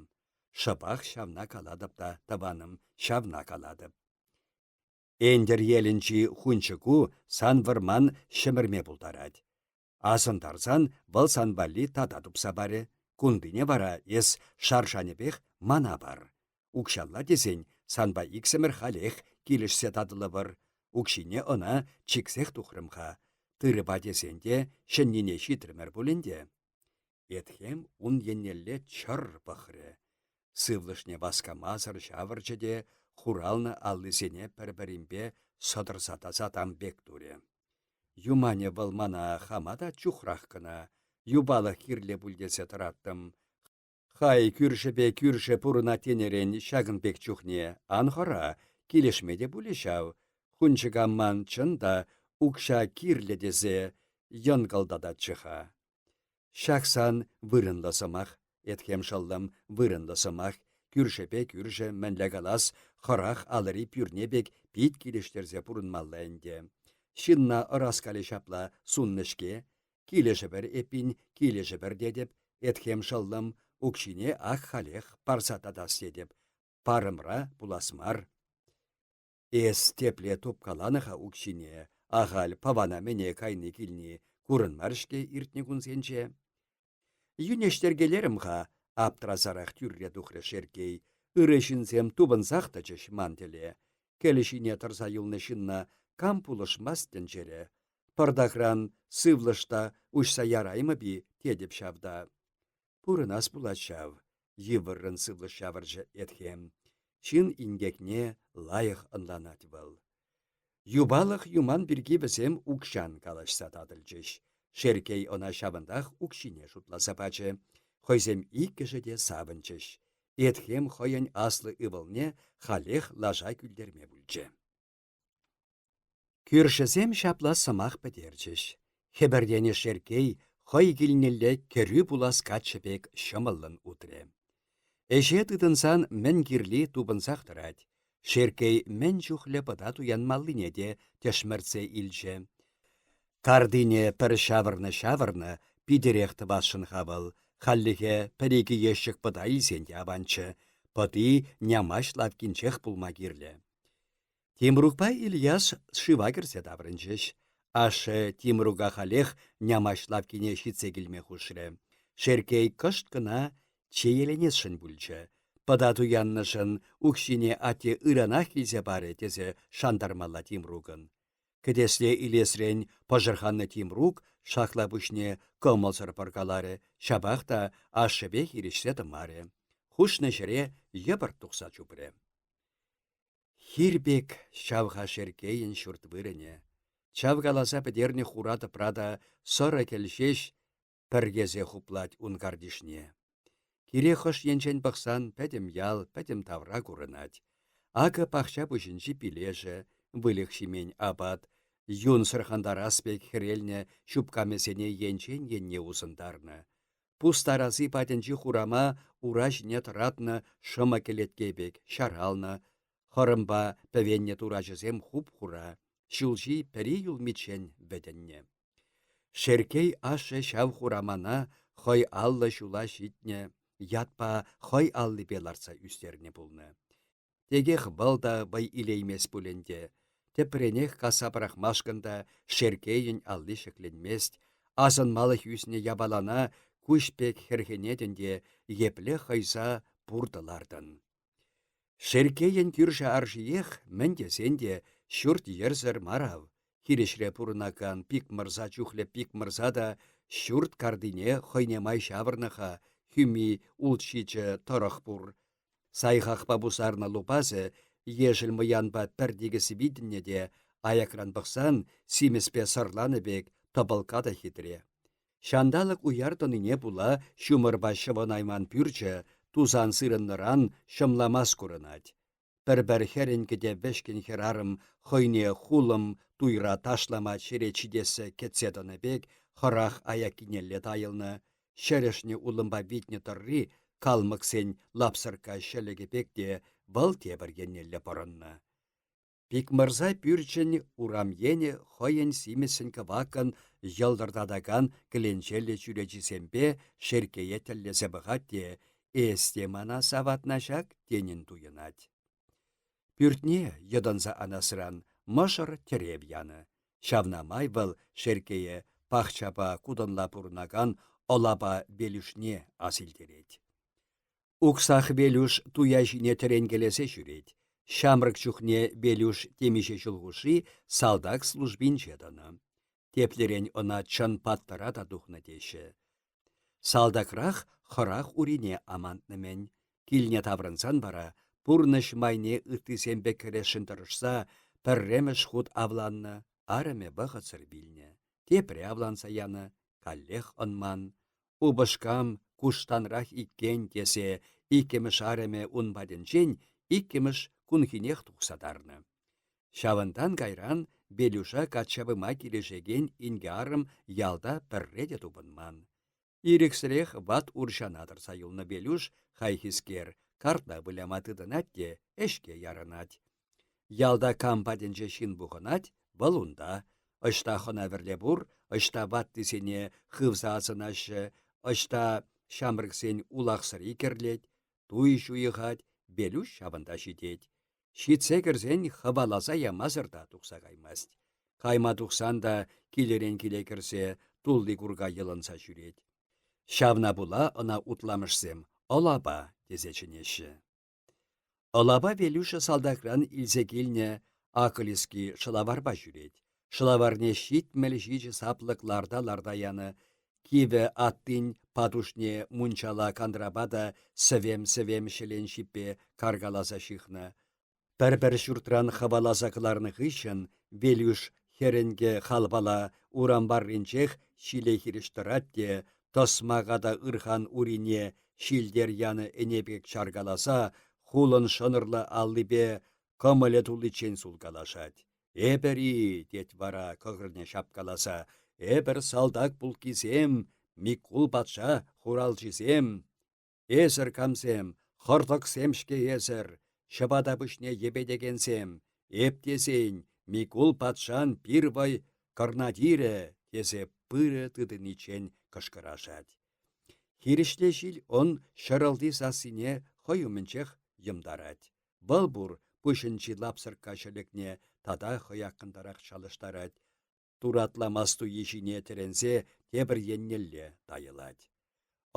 Шӑпах ҫавна калатӑп та, тӑванӑм, ҫавна калатӑп. Энтӗрьелӗнчи хунчӑку сан вӑрман ҫӗмӗрме пултарать. Асӑнтарсан вӑл сан валли тата тупса парӗ. Кунтине вара эс шаршанӗпех мана пар. Укҫалла тесен санпа иксӗмӗр халех килӗшсе татӑлӑпӑр. Укҫине ӑна чиксех тухрӑм-ха. Тырӑпа тесен те ҫӗннине ҫитрӗмӗр пуль ӗнтӗ. Этхем ун еннелле чӑрр пӑхрӗ. Сывлӑшне васкамасӑр ҫавӑрчӗ те хуралнӑ аллисене пӗр-пӗринпе сӑтӑрса тасатам пек турӗ. Юманӗ вӑл мана хама та чухрах кӑна, юпалӑх кирлӗ пуль тесе тӑраттӑм. Хай кӳршӗпе кӳршӗ пурӑнать тенӗрен ҫакӑн пек чухне ан хӑра, килӗшме те пулӗ ҫав. Хунчӑка ман чӑн та укҫа кирлӗ тесе йӑнкӑлтататчӗ-ха. Ҫак сан вырӑнлӑ сӑмах, Этхем шӑллӑм, вырӑнлӑ сӑмах, кӳршӗпе кӳршӗ, мӗнле калас, хӑрах алӑри пӳрне пек пит килӗштерсе пурӑнмалла ӗнтӗ. Ҫынна ӑраскалӗ ҫапла суннӑ-ҫке. Килӗшӗпӗр эппин, килӗшӗпӗр тетӗп, Этхем шӑллӑм, укҫине ак халех парса татас тетӗп, парӑмра пулас мар. Эс тепле тупкаланӑ-ха укҫине, ахаль пӑвана-мӗне кайни-килни курӑнмарӗ-ҫке иртнӗ кунсенче. Йӳнеҫтеркелерӗм-ха, аптрасарах тӳрре тухрӗ Шерккей. Ырӑ ҫынсем тупӑнсах тӑчӗҫ ман тӗле. Кӗл ҫине тӑрса юлнӑ ҫынна кам пулӑшмасть тӗнчере? Пӑртакран сывлӑш та уҫса яраймӑп-и тетӗп ҫав та. Пурӑнас пулать ҫав, йывӑррӑн сывлӑш ҫавӑрчӗ Этхем. Ҫын инкекне лайӑх ӑнланать вӑл. Юпалӑх юман пирки вӗсем укҫан калаҫса татӑлчӗҫ. Шерккей ӑна ҫавӑнтах укҫине шутласа пачӗ. Хӑйсем иккӗшӗ те савӑнчӗҫ. Этхем хӑйӗн аслӑ ывӑлне халех лаша кӳлтерме пулчӗ. Кӳршӗсем ҫапла сӑмах пӗтерчӗҫ. Хӗпӗртенӗ Шерккей хӑй килнелле кӗрӳ пулас каччӑ пек ҫӑмӑллӑн утрӗ. Ӗҫе тытӑнсан мӗн кирли тупӑнсах тӑрать. Шерккей мӗн чухлӗ пӑта туянмаллине те тӗшмӗртсе илчӗ. Картине пӗр ҫавӑрнӑ-ҫавӑрнӑ, питӗрех тӑвасшӑн-ха вӑл, хальлӗхе пӗр-икӗ ещӗк пӑта илсен те аванччӗ. Пӑти Нямаҫ лавккинчех пулма кирлӗ. Тимрукпа Ильяс шыва кӗрсе таврӑнчӗҫ. Ашшӗ Тимрука халех Нямаҫ лавккине ҫитсе килме хушрӗ. Шерккей кӑшт кӑна чееленесшӗн пулчӗ. Пӑта туяннӑшӑн укҫине атте ыранах килсе парӗ тесе шантармалла Тимрукӑн. Кӗтесле илесрен пӑшӑрханнӑ Тимрук шакла пуҫне кӑмӑлсӑр пӑркаларӗ, ҫапах та ашшӗпе хирӗҫсе тӑмарӗ. Хушнӑ ҫӗре йӑпӑрт тухса чупрӗ. Хир пек ҫав-ха Шерккейӗн ҫурт вырӑнӗ. Чавкаласа пӗтернӗ хура тӑпра та сӑрӑ кӗл ҫеҫ пӗркесе хуплать ун картишне. Кире хӑш енчен пӑхсан пӗтӗм ял, пӗтӗм тавра курӑнать. Акӑ пахча пуҫӗнчи пилешӗ, выльӑх ҫимен апат, юн сӑрхантарас пек хӗрелнӗ ҫупкамӗсене енчен енне усӑнтарнӑ. Пус тараси патӗнчи хурама ура ҫине тӑратнӑ шӑмӑ кӗлетке пек ҫаралнӑ, хӑрӑмпа пӗвеннӗ турачӗсем хуп-хура, ҫулҫи пӗри юлмиччен вӗтӗннӗ. Шерккей ашшӗ ҫав хурамана хӑй 50 ҫула ҫитнӗ ятпа хӑй аллипе лартса ӳстернӗ пулнӑ. Текех вӑл та вӑй илеймест пуль ӗнтӗ. Тӗпренех касса пӑрахмашкӑн та Шерккейӗн алли ҫӗкленмест. Асӑнмалӑх ӳснӗ япалана куҫ пек хӗрхенетӗн те епле хӑйса пуртӑ лартӑн. Шерккейӗн кӳршӗ-аршиех, мӗн тесен те, ҫурт-йӗрсӗр мар ав. Хирӗҫре пурӑнакан Пикмӑрса чухлӗ Пикмӑрса та ҫурт картине хӑйне май ҫавӑрнӑ-ха, хӳми улт-ҫичӗ тӑрӑх пур. Сайхахпа пусарнӑ лупасӗ ешӗл мӑянпа пӗр тикӗс витӗннӗ те аякран пӑхсан симӗспе сӑрланӑ пек тӑпӑлкка та хитре. Ҫанталӑк уяр тӑнине пула ҫумӑрпа ҫӑвӑнайман пӳрчӗ тусан сырӑннӑран ҫӑмламас курӑнать. Пӗр-пӗр хӗрӗнкӗ те вӗҫкӗн хӗрарӑм хӑйне хулӑм туйра ташлама черет ҫитессе кӗтсе тӑнӑ пек хӑрах аяккинелле тайӑлнӑ, ҫӗрӗшнӗ улӑмпа витнӗ тӑрри калмӑксен лапсӑркка ҫӗлӗкӗ пек те вӑл тепӗр еннелле пӑрӑннӑ. Пикмӑрса пӳрчӗн урам енӗ хӑйӗн симӗссӗн-кӑваккӑн йӑлтӑртатакан кӗленчеллӗ чӳречисемпе Шерккее тӗллесе пӑхать те «Эс те мана саватна ҫак» тенӗн туйӑнать. Пӳртне йӑтӑнса анасран мӑшӑр тӗрев янӑ. Ҫавна май вӑл Шерккее пахчапа кутӑнла пурӑнакан ӑлапа Велюшне асилтерет. Уксах Велюш туя ҫине тӗренкелесе ҫӳрет. Ҫамрӑк чухне Велюш темиҫе ҫул хушши салтак службинче тӑнӑ. Теплерен ӑна чӑн паттӑра та тухнӑ теҫҫӗ. Салтакрах хӑрах урине амантнӑ-мӗн. Килне таврӑнсан вара пурнӑҫ майне ыттисемпе кӗрешшӗн тӑрӑшса пӗрремӗш хут авланнӑ, арӑмӗ вӑхӑтсӑр вилнӗ. Тепре авланса янӑ, каллех ӑнман. Упӑшкам куштанрах иккен тесе иккӗмӗш арӑмӗ ун патӗнчен иккӗмӗш кунхинех тухса тарнӑ. Ҫавӑнтан кайран Белюша качча пыма килӗшекен инке-арӑм ялта пӗрре те тупӑнман. Ирӗксӗрех ват урҫана тӑрса юлнӑ Белюш хайхискер картла выляма тытӑнать те ӗҫке ярӑнать. Ялта кам патӗнче ҫын пухӑнать, вӑл унта. Ӑҫта хӑна-вӗрле пур, ӑҫта ваттисене хывса асӑнаҫҫӗ, ӑҫта ҫамрӑксен улахсӑри кӗрлет, туй ҫуйӑхать, Белюш ҫавӑнта ҫитет. Ҫитсе кӗрсен хӑваласа ямасӑр та тухса каймасть. Кайма тухсан та килӗрен киле кӗрсе тулли курка йӑлӑнса ҫӳрет. Ҫавна пула ӑна утламӑшсем «ӑлапа» тесе чӗнеҫҫӗ. Ӑлапа Велюша салтакран илсе килнӗ акӑлиски шӑлаварпа ҫӳрет. Шӑлаварне 77 саплӑк ларта-ларта янӑ, кивӗ аттин патушне мунчала кантрапа та сӗвем-сӗвем ҫӗлен ҫиппе каркаласа ҫыхнӑ. Пӗр-пӗр ҫуртран хӑваласа кӑларнӑ хыҫҫӑн Велюш хӗрӗнкӗ халпала урам варринчех ҫиле хирӗҫ тӑрать те тӑсмака та ырхан урине ҫилтер янӑ ӗне пек чаркаласа хулӑн шӑнӑрлӑ аллипе кӑмӑлӗ туличчен сулкалашать. «Эпӗр-и?» тет вара кӑкӑрне ҫапкаласа. «Эпӗр салтак пулккисем, Микул патша хуралҫисем. Эсӗр камсем, хӑртӑксем-ҫке эсӗр, ҫӑпата пуҫне йӗпетекенсем. Эп тесен, Микул патшан пирвай кӑрнатирӗ!» тесе пырӗ тытӑниччен кӑшкӑрашать. Хирӗҫле ҫил ӑн ҫӑрӑлти сассине хӑй умӗнчех йӑмтарать. Вӑл пур пуҫӗнчи лапсӑркка ҫӗлӗкне тата хӑяккӑнтарах чалӑштарать, туратламас туйи ҫине тӗренсе тепӗр еннелле тайӑлать.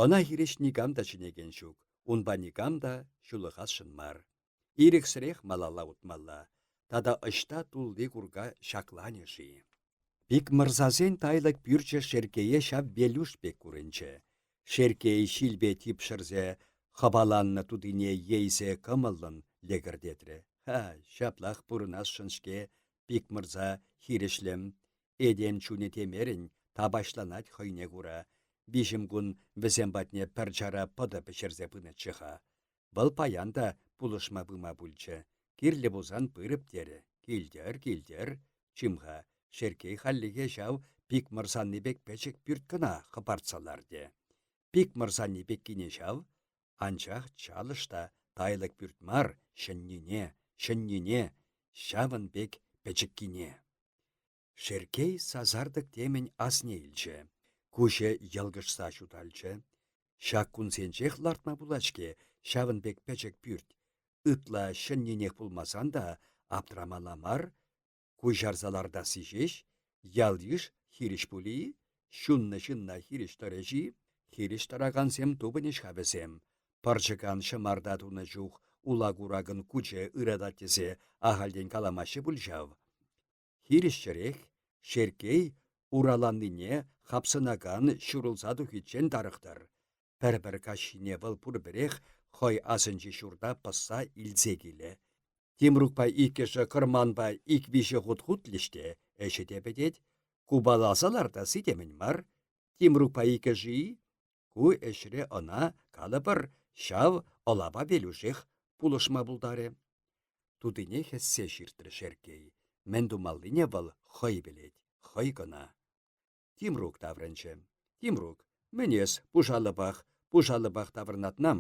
Ӑна хирӗҫ никам та чӗнекен ҫук, унпа никам та ҫулӑхасшӑн мар. Ирӗксӗрех малалла утмалла. Тата ӑҫта тулли курка ҫакланӗ-ши? Пикмӑрсасен тайлӑк пӳрчӗ Шерккее ҫав Велюш пек курӑнчӗ. Шерккей ҫилпе типшӗрсе хӑпаланнӑ тутине ейсе кӑмӑллӑн лӗкӗртетрӗ. Ха, ҫаплах пурӑнасшӑн-ҫке Пикмӑрса хирӗҫлӗм. Этем чунӗ темерӗн, тапаҫланать хӑйне кура. Виҫӗмкун вӗсем патне пӗр чара пӑтӑ пӗҫерсе пынӑччӗ-ха. Вӑл паян та пулӑшма пыма пулчӗ. Кирлӗ пулсан пырӑп терӗ. Килтӗр, килтӗр. Чим-ха, Шерккей хальлӗхе ҫав Пикмӑрсанни пек пӗчӗк пӳрт кӑна хӑпартса лартӗ. Пикмӑрсанни пеккине ҫав. Анчах чалӑш та тайлӑк пӳрт мар, ҫӗннине, ҫӗннине, ҫавӑн пек пӗчӗккине. Шерккей сасартӑк темӗн асне илчӗ. Куҫӗ йӑлкӑшса ҫуталчӗ. Ҫак кунсенчех лартма пулать-ҫке ҫавӑн пек пӗчӗк пӳрт. Ытла ҫӗннинех пулмасан та аптрамалла мар. Куҫарса лартасси ҫеҫ. Ял-йыш хирӗҫ пулӗ-и? Ҫуннӑ ҫынна хирӗҫ тӑрӗҫ-и? Хирӗҫ тӑракансем тупӑнӗҫ-ха вӗсем. Пӑрчӑкан ҫӑмарта тунӑ чух ула куракӑн кучӗ ыратать тесе ахальтен каламаҫҫӗ пуль ҫав. Хирӗҫчӗрех, Шерккей ураланнине хапсӑнакан ҫурӑлса тухиччен тарӑхтӑр. Пӗр-пӗр каҫхине вӑл пурпӗрех хӑй асӗнчи ҫурта пӑсса илсе килӗ. Тимрукпа иккӗшӗ кӑрманпа ик-виҫӗ хут хутлӗҫ те ӗҫӗ те пӗтет. Купаласа лартасси темӗн мар. Тимрукпа иккӗшӗ-и? Ку ӗҫре ӑна, калӑпӑр, ҫав ӑлапа Велюшех пулӑшма пултарӗ. Тутине хӗссе ҫыртрӗ Шерккей. Мӗн тумаллине вӑл хӑй пӗлет, хӑй кӑна. Тимрук таврӑнчӗ. Тимрук, мӗн эс пушалӑпах, пушалӑпах таврӑнатнам?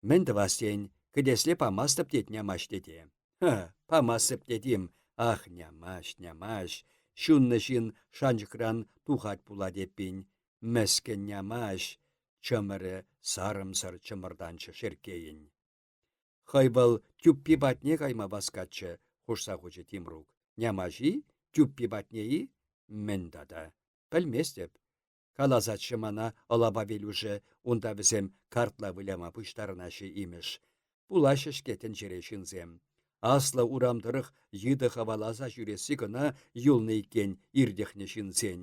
Мӗн тӑвас тен, кӗтесле памастӑп тет Нямаҫ тете. Ха, памастӑп тетим. Ах, Нямаҫ, Нямаҫ, ҫуннӑ ҫын шанчӑкран тухать пулать эппин. Мӗскӗн Нямаҫ, чӑмӑрӗ сарӑмсӑр чӑмӑртанчӗ Шерккейӗн. Хӑй вӑл тӳппи патне кайма васкатчӗ, хушса хучӗ Тимрук. Нямаҫ-и? Тӳппи патне-и? Мӗн тата? Пӗлместӗп. Каласаччӗ мана Ӑлапа Велюшӗ, унта вӗсем картла выляма пуҫтарӑнаҫҫӗ имӗш. Пулаҫҫӗ-ҫке тӗнчере ҫынсем. Аслӑ урам тӑрӑх йытӑ хӑваласа ҫӳресси кӑна юлнӑ иккен иртӗхнӗ ҫынсен.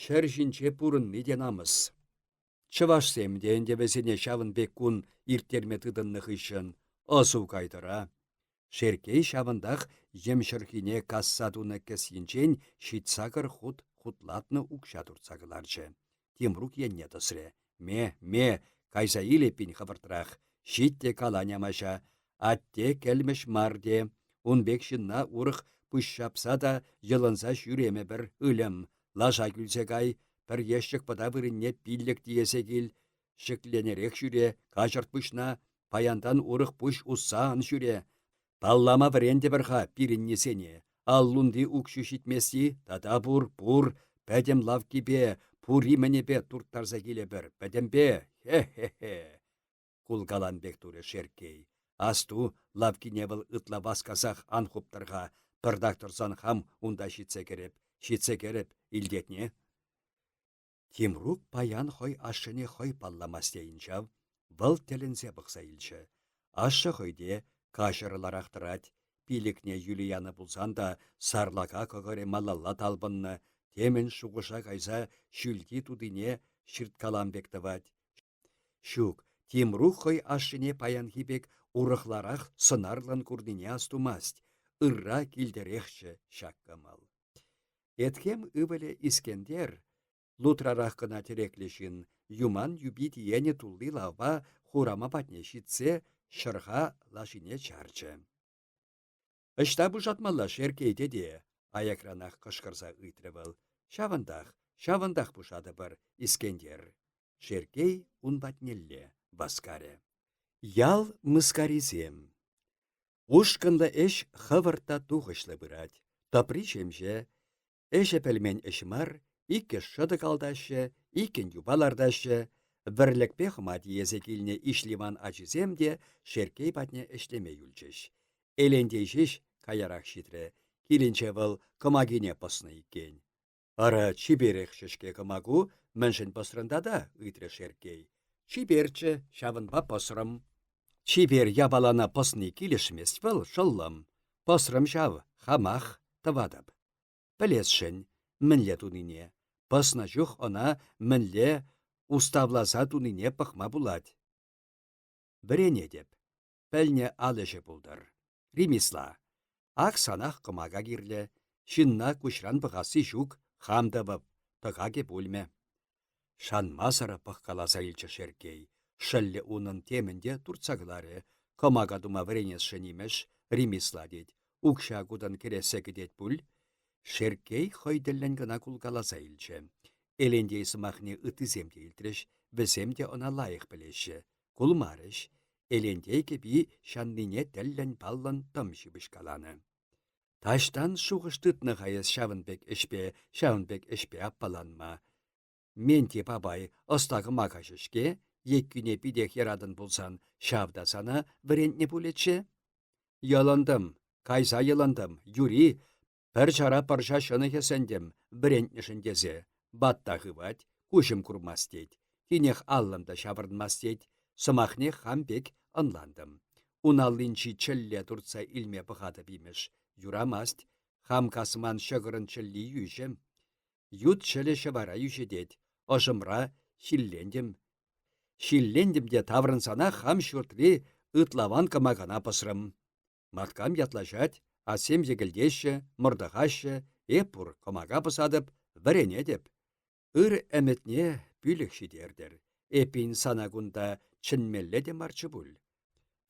Ҫӗр ҫинче пурӑнни те намӑс. Чӑвашсем те ӗнтӗ вӗсене ҫавӑн пек кун ирттерме тытӑннӑ хыҫҫӑн ӑсу кайтӑра. Шерккей ҫавӑнтах йӗм ҫӑрхине касса тунӑ кӗсйинчен ҫитсакӑр хут хутлатнӑ укҫа туртса кӑларчӗ. Тимрук енне тӑсрӗ. Ме, ме, кайса ил эппин хӑвӑртрах. Ҫит те кала нямаҫа. Атте кӗлмӗҫ мар те. Ун пек ҫынна урӑх пуҫҫапса та йӑлӑнса ҫӳремӗпӗр, ыльӑм. Лаша кӳлсе кай, пӗр ешчӗк пӑта вырӑнне пиллӗк тиесе кил. Ҫӗкленерех ҫӳре, каҫӑрт пуҫна, паянтан урӑх пуҫ усса ан ҫӳре. Паллама вӗрентӗпӗр-ха пирӗннисене. Аллунти укҫу ҫитмест-и? Тата пур, пур, пӗтӗм лавккипе, пури-мӗнӗпе турттарса килӗпӗр, пӗтӗмпе, хе-хе-хе. Кулкалан пек турӗ Шерккей. Асту, лавккине вӑл ытла васкасах ан хуптӑр-ха, пӗртак тӑрсан хам унта ҫитсе кӗрӗп, ҫитсе кӗрӗп, илтетне? Тимрук паян хӑй ашшӗне хӑй палламасть тейӗн ҫав. Вӑл тӗлӗнсе пӑхса илчӗ. Ашшӗ хӑй те каҫӑрӑларах тӑрать. Пилӗкне йӳле янӑ пулсан та сарлака кӑкӑрӗ малалла талпӑннӑ, темӗн шухӑша кайса ҫӳлти тутине ҫырткалам пек тӑвать. Ҫук, Тимрук хӑй ашшӗне паянхи пек урӑхларах сӑнарлӑн курнине астумасть. Ырра килтӗрехчӗ ҫак кӑмӑл. Этхем ывӑлӗ Искентер, лутрарах кӑна тӗреклӗ ҫын, юман юпи тиенӗ тулли лавпа хурама патне ҫитсе ҫӑрха лашине чарчӗ. «Ӑҫта пушатмалла Шерккей тете?» — аякранах кӑшкӑрса ыйтрӗ вӑл. «Ҫавӑнтах, ҫавӑнтах пушатӑпӑр, Искентер». Шерккей ун патнелле васкарӗ. Ял мыскарисем Ушкӑнлӑ ӗҫ хӑвӑрт та тухӑҫлӑ пырать. Тӑпри ҫемҫе. Ӗҫӗ пӗлмен ӗҫ мар, иккӗш шӑтӑк алтаҫҫӗ, иккӗн юпа лартаҫҫӗ. Вӗрлӗкпе хӑма тиесе килнӗ Иҫливан ачисем те Шерккей патне ӗҫлеме юлчӗҫ. Элентей ҫеҫ каярах ҫитрӗ. Килӗнче вӑл кӑмакине пӑснӑ иккен. Ара, чиперехчӗ-ҫке кӑмаку, мӗншӗн пӑсрӑн тата? — ыйтрӗ Шерккей. Чиперччӗ, ҫавӑнпа пӑсрӑм. Чипер япалана пӑсни килӗшмест вӑл, шӑллӑм. Пӑсрӑм ҫав, хамах тӑватӑп. Пӗлесшӗн, мӗнле тунине. Пӑснӑ чух ӑна мӗнле уставласа тунине пӑхма пулать. Вӗренетӗп. Пӗлнӗ ал ӗҫӗ пултӑр. Ремесла. Ак санах кӑмака кирлӗ. Ҫынна куҫран пӑхасси ҫук, хам тӑвӑп, тӑкакӗ пулмӗ. Шанмасӑр пӑхкаласа илчӗ Шерккей. Шӑллӗ унӑн темӗн те туртса кӑларӗ. Кӑмака тума вӗренесшӗн имӗш, ремесла тет. Укҫа кутӑн кӗрессе кӗтет пуль. Шерккей хӑй тӗллӗн кӑна кулкаласа илчӗ. Элентей сӑмахне ыттисем те илтрӗҫ, вӗсем те ӑна лайӑх пӗлеҫҫӗ. Кулмарӗҫ. Элентей кӗпи ҫаннине тӗллӗн-паллӑн тӑм ҫыпӑҫкаланӑ. Таҫтан шухӑш тытнӑ-ха эс ҫавӑн пек ӗҫпе, ҫавӑн пек ӗҫпе аппаланма. Менти папай ӑста кӑмакаҫӑ-ҫке, еккӳне питех яратӑн пулсан ҫав та сана вӗрентнӗ пулӗччӗ. Йӑлӑнтӑм, кайса йӑлӑнтӑм, юри, Пӗр чара пӑрҫа ҫӑнӑхӗ сӗнтӗм вӗрентнӗшӗн тесе. Ватта хывать, куҫӑм курмасть тет. Тинех аллӑм та ҫаврӑнмасть тет. Сӑмахне хам пек ӑнлантӑм. Ун аллинчи чӗлле туртса илме пӑхатӑп имӗш. Юрамасть. Хам касман ҫӑкӑрӑн чӗлли йӳҫӗ. Ют чӗлӗ ҫӑвара йӳҫӗтет. Ӑшӑмра ҫиллентӗм. Ҫиллентӗм те таврӑнсанах хам ҫуртри ытлаван кӑмакана пӑсрӑм. Маткам ятлаҫать, атьсем йӗкӗлтеҫҫӗ, мӑртӑхаҫҫӗ, эп пур, кӑмака пӑсатӑп, вӗренетӗп. Ыр ӗмӗтне пӳлӗх ҫитертӗр. Эппин сана кунта чӗнмелле те марччӗ пуль.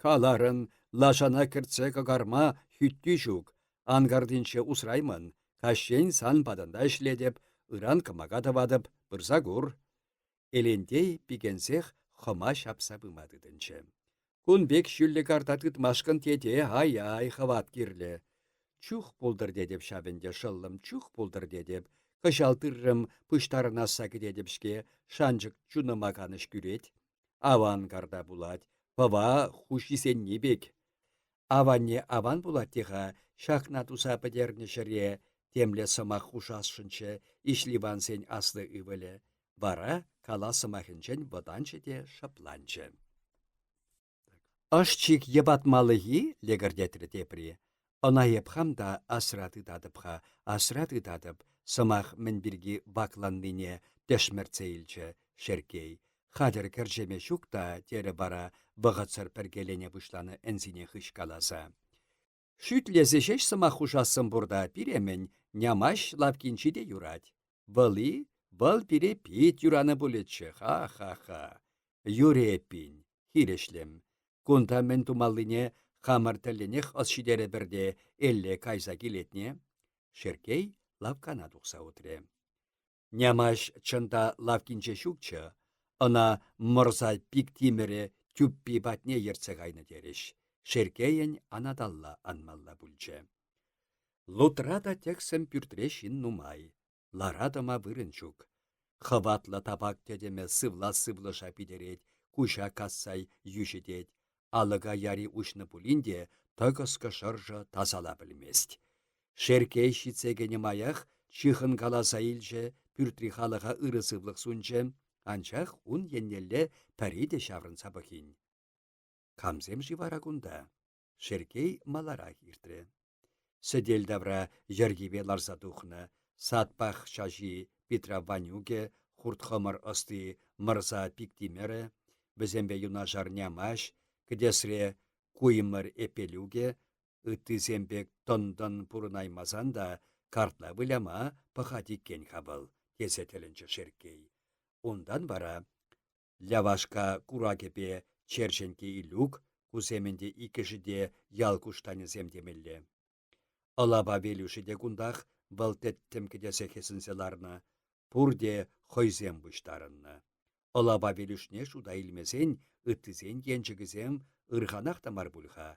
Каларӑн, лашана кӗртсе кӑкарма хӳттӳ ҫук, анкартинче усраймӑн, каҫчен сан патӑнта ӗҫлетӗп, ыран кӑмака тӑватӑп, пырса кур. Элентей пикенсех хӑма ҫапса пыма тытӑнчӗ. Кун пек ҫӳллӗ карта тытмашкӑн тете ай-ай хӑват кирлӗ. Чух пултӑр тетӗп ҫав ӗнтӗ, шӑллӑм, чух пултӑр тетӗп. Кӑҫал тыррӑм пуҫтарӑнасса кӗтетӗп-ҫке, шанчӑк чунӑма канӑҫ кӳрет. Аван карта пулать, пӑва хуҫисенни пек. Аванне аван пулать те-ха, ҫакна туса пӗтернӗ ҫӗре темле сӑмах хушасшӑнччӗ Иҫливансен аслӑ ывӑлӗ. Вара кала сӑмахӗнчен вӑтанчӗ те шӑпланчӗ. Ӑш-чик йӑпатмалӑх-и? лӗкӗртетрӗ тепри. Ӑна эп хам та асра тытатӑп-ха, асра тытатӑп, сӑмах мӗн пирки вакланнине тӗшмӗртсе илчӗ Шерккей. Хатӗр кӗрчеме ҫук та, терӗ вара вӑхӑтсӑр пӗркелене пуҫланӑ ӗнсине хыҫкаласа. Шӳтлесе ҫеҫ сӑмах хушассӑм пур та пире-мӗн, Нямаҫ лавккинчи те юрать. Вӑл-и? Вӑл пире пит юранӑ пулӗччӗ, ха-ха-ха. Юрӗ эппин, хирӗҫлем. Кунта мӗн тумаллине хамӑр тӗллӗнех ӑс ҫитерӗпӗр те элле кайса килетне? Шерккей лавккана тухса утрӗ. Нямаҫ чӑн та лавккинче ҫукчӗ, ӑна мӑрса Пиктимӗре тӳппи патне ертсе кайнӑ терӗҫ. Шерккейӗн анаталла анмалла пулчӗ. Лутра та тӗксӗм пӳртре ҫын нумай. Лара-тӑма вырӑн ҫук. Хӑватлӑ табак тӗтӗмӗ сывлас сывлӑша питӗрет, куҫа касса йӳҫӗтет. Алӑка яри уҫнӑ пулин те тӑкӑскӑ шӑршӑ тасала пӗлмест. Шерккей ҫитсе кӗнӗ маях чыхӑнкаласа илчӗ, пӳртри халӑха ырӑ сывлӑх сунчӗ, анчах ун еннелле пӗри те ҫаврӑнса пӑхин. Камсем-ши вара кунта? Шерккей маларах иртрӗ. Сӗтел тавра йӗркипе ларса тухнӑ садпах чаҫи Питрав Ванюкӗ, хурт-хӑмӑр ӑсти Мӑрса Пиктимӗрӗ, вӗсемпе юнашар Нямаҫ, кӗтесре Куймӑр Эппелюкӗ, Ыттисем пек тӑн-тӑн пурӑнаймасан та картла выляма пӑхать иккен-ха вӑл, тесе тӗлӗнчӗ Шерккей. Унтан вара Лявашка куракӗпе черченке Илюк, кусем ӗнтӗ иккӗшӗ те ял куштанӗсем темелле. Ӑлапа Велюшӗ те кунтах вӑл тӗттӗм кӗтесе хӗсӗнсе ларнӑ. Пурте хӑйсем пуҫтарӑннӑ. Ӑлапа Велюшне шута илмесен ыттисен енчӗкӗсем ырханах та мар пуль-ха.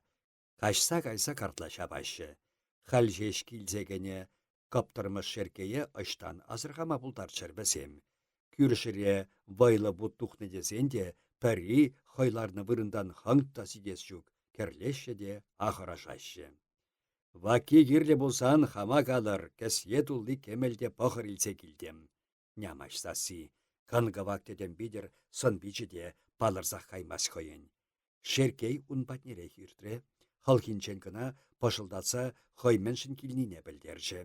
Каҫса кайса картла ҫапаҫҫӗ. Халь ҫеҫ килсе кӗнӗ кӑптӑрмӑш Шерккее ӑҫтан асӑрхама пултарччӑр вӗсем? Кӳршӗре вӑйлӑ вут тухнӑ тесен те пӗри хӑй ларнӑ вырӑнтан хӑнк та ситес ҫук, кӗрлеҫҫӗ те ахӑрашаҫҫӗ. Вакки кирлӗ пулсан хама калӑр, кӗсье тулли кӗмӗл те пӑхӑр илсе килтӗм. Нямаҫ сасси. Кӑн-кӑвак тӗтӗм витӗр сӑн-пичӗ те палӑрсах каймасть хӑйӗн. Шерккей ун патнерех иртрӗ, хӑлхинчен кӑна пӑшӑлтатса хӑй мӗншӗн килнине пӗлтерчӗ.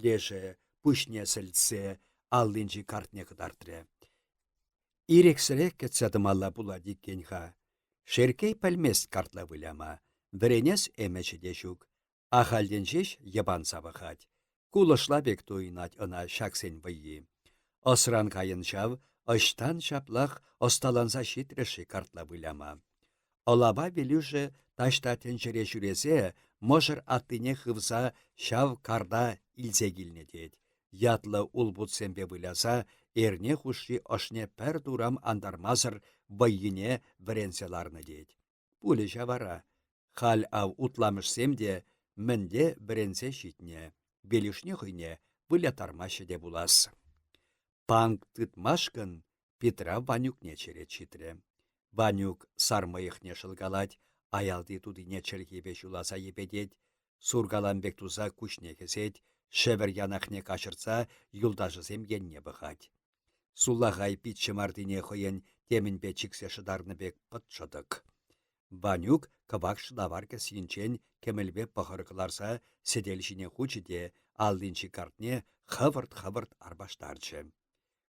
Лешӗ, пуҫне сӗлтсе, аллинчи картне кӑтартрӗ. Ирӗксӗрех кӗтсе тӑмалла пулать иккен-ха. Шерккей пӗлмест картла выляма, вӗренес ӗмӗчӗ те ҫук. Ахальтен ҫеҫ йӑпанса пӑхать. Кулӑшла пек туйӑнать ӑна ҫаксен вӑййи. Ӑсран кайӑн ҫав, ӑҫтан ҫаплах ӑсталанса ҫитрӗ-ши картла выляма? Ӑлапа Велюшӗ таҫта тӗнчере ҫӳресе мӑшӑр аттине хывса ҫав карта илсе килнӗ тет. Ятлӑ улпутсемпе выляса эрне хушши ӑшне пӗр турам антармасӑр вӑййине вӗренсе ларнӑ тет. Пулӗ ҫав вара. Халь ав утламӑшсем те мӗнле вӗренсе ҫитнӗ, Велюшне хӑйне выляттармаҫҫӗ те пулас. Панк тытмашкӑн Питрав Ванюкне черет ҫитрӗ. Ванюк сар мӑйӑхне шӑлкалать, аялти тутине чӗлхипе ҫуласа йӗпетет, суркалам пек туса куҫне хӗсет, шӗвӗр янахне каҫӑртса юлташӗсем енне пӑхать. Сулахай пит ҫӑмартине хӑйӗн темӗнпе чиксе шӑтарнӑ пек пӑт-шӑтӑк. Ванюк кӑвак шӑлавар кӗсйинчен кӗмӗлпе пӑхӑр кӑларса сӗтел ҫине хучӗ те аллинчи картне хӑвӑрт-хӑвӑрт арпаштарчӗ.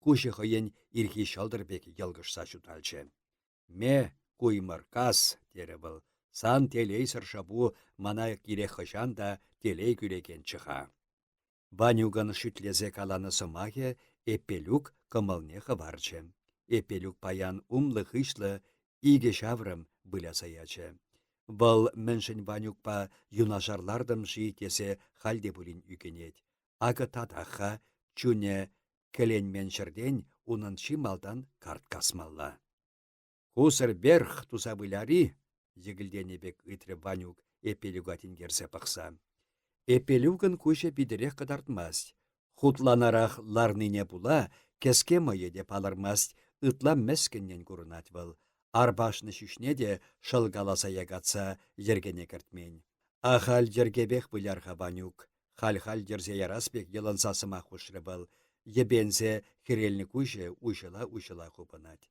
Куҫӗ хӑйӗн ирхи ҫӑлтӑр пек йӑлкӑшса ҫуталчӗ. «Ме, куймӑр, кас!» терӗ вӑл. «Сан телейсӗр шӑпу мана кирек хӑҫан та телей кӳрекенччӗ-ха». Ванюкӑн шӳтлесе каланӑ сӑмахӗ Эппелюк кӑмӑлне хӑварчӗ. Эппелюк паян умлӑ-хыҫлӑ икӗ ҫаврӑм выляса ячӗ. Вӑл мӗншӗн Ванюкпа юнашар лартӑм-ши тесе халь те пулин ӳкӗнет. Акӑ татах-ха чунӗ кӗленмен ҫӗртен унӑн чи малтан карт касмалла. Кусӑр верх туса выляри? йӗкӗлтенӗ пек ыйтрӗ Ванюк Эппелюка тинкерсе пӑхса. Эппелюкӑн куҫӗ витӗрех кӑтартмасть. Хутланарах ларнине пула кӗске мӑйӗ те палӑрмасть, ытла мӗскӗннӗн курӑнать вӑл. Арпашнӑ ҫӳҫне те шӑлкаласа якатса йӗркене кӗртмен. Ахаль йӗркепех выляр-ха, Ванюк. Халь-халь йӗрсе ярас пек йӑлӑнса сӑмах хушрӗ вӑл. Йӗпенсе хӗрелнӗ куҫӗ уҫӑла-уҫӑла хупӑнать.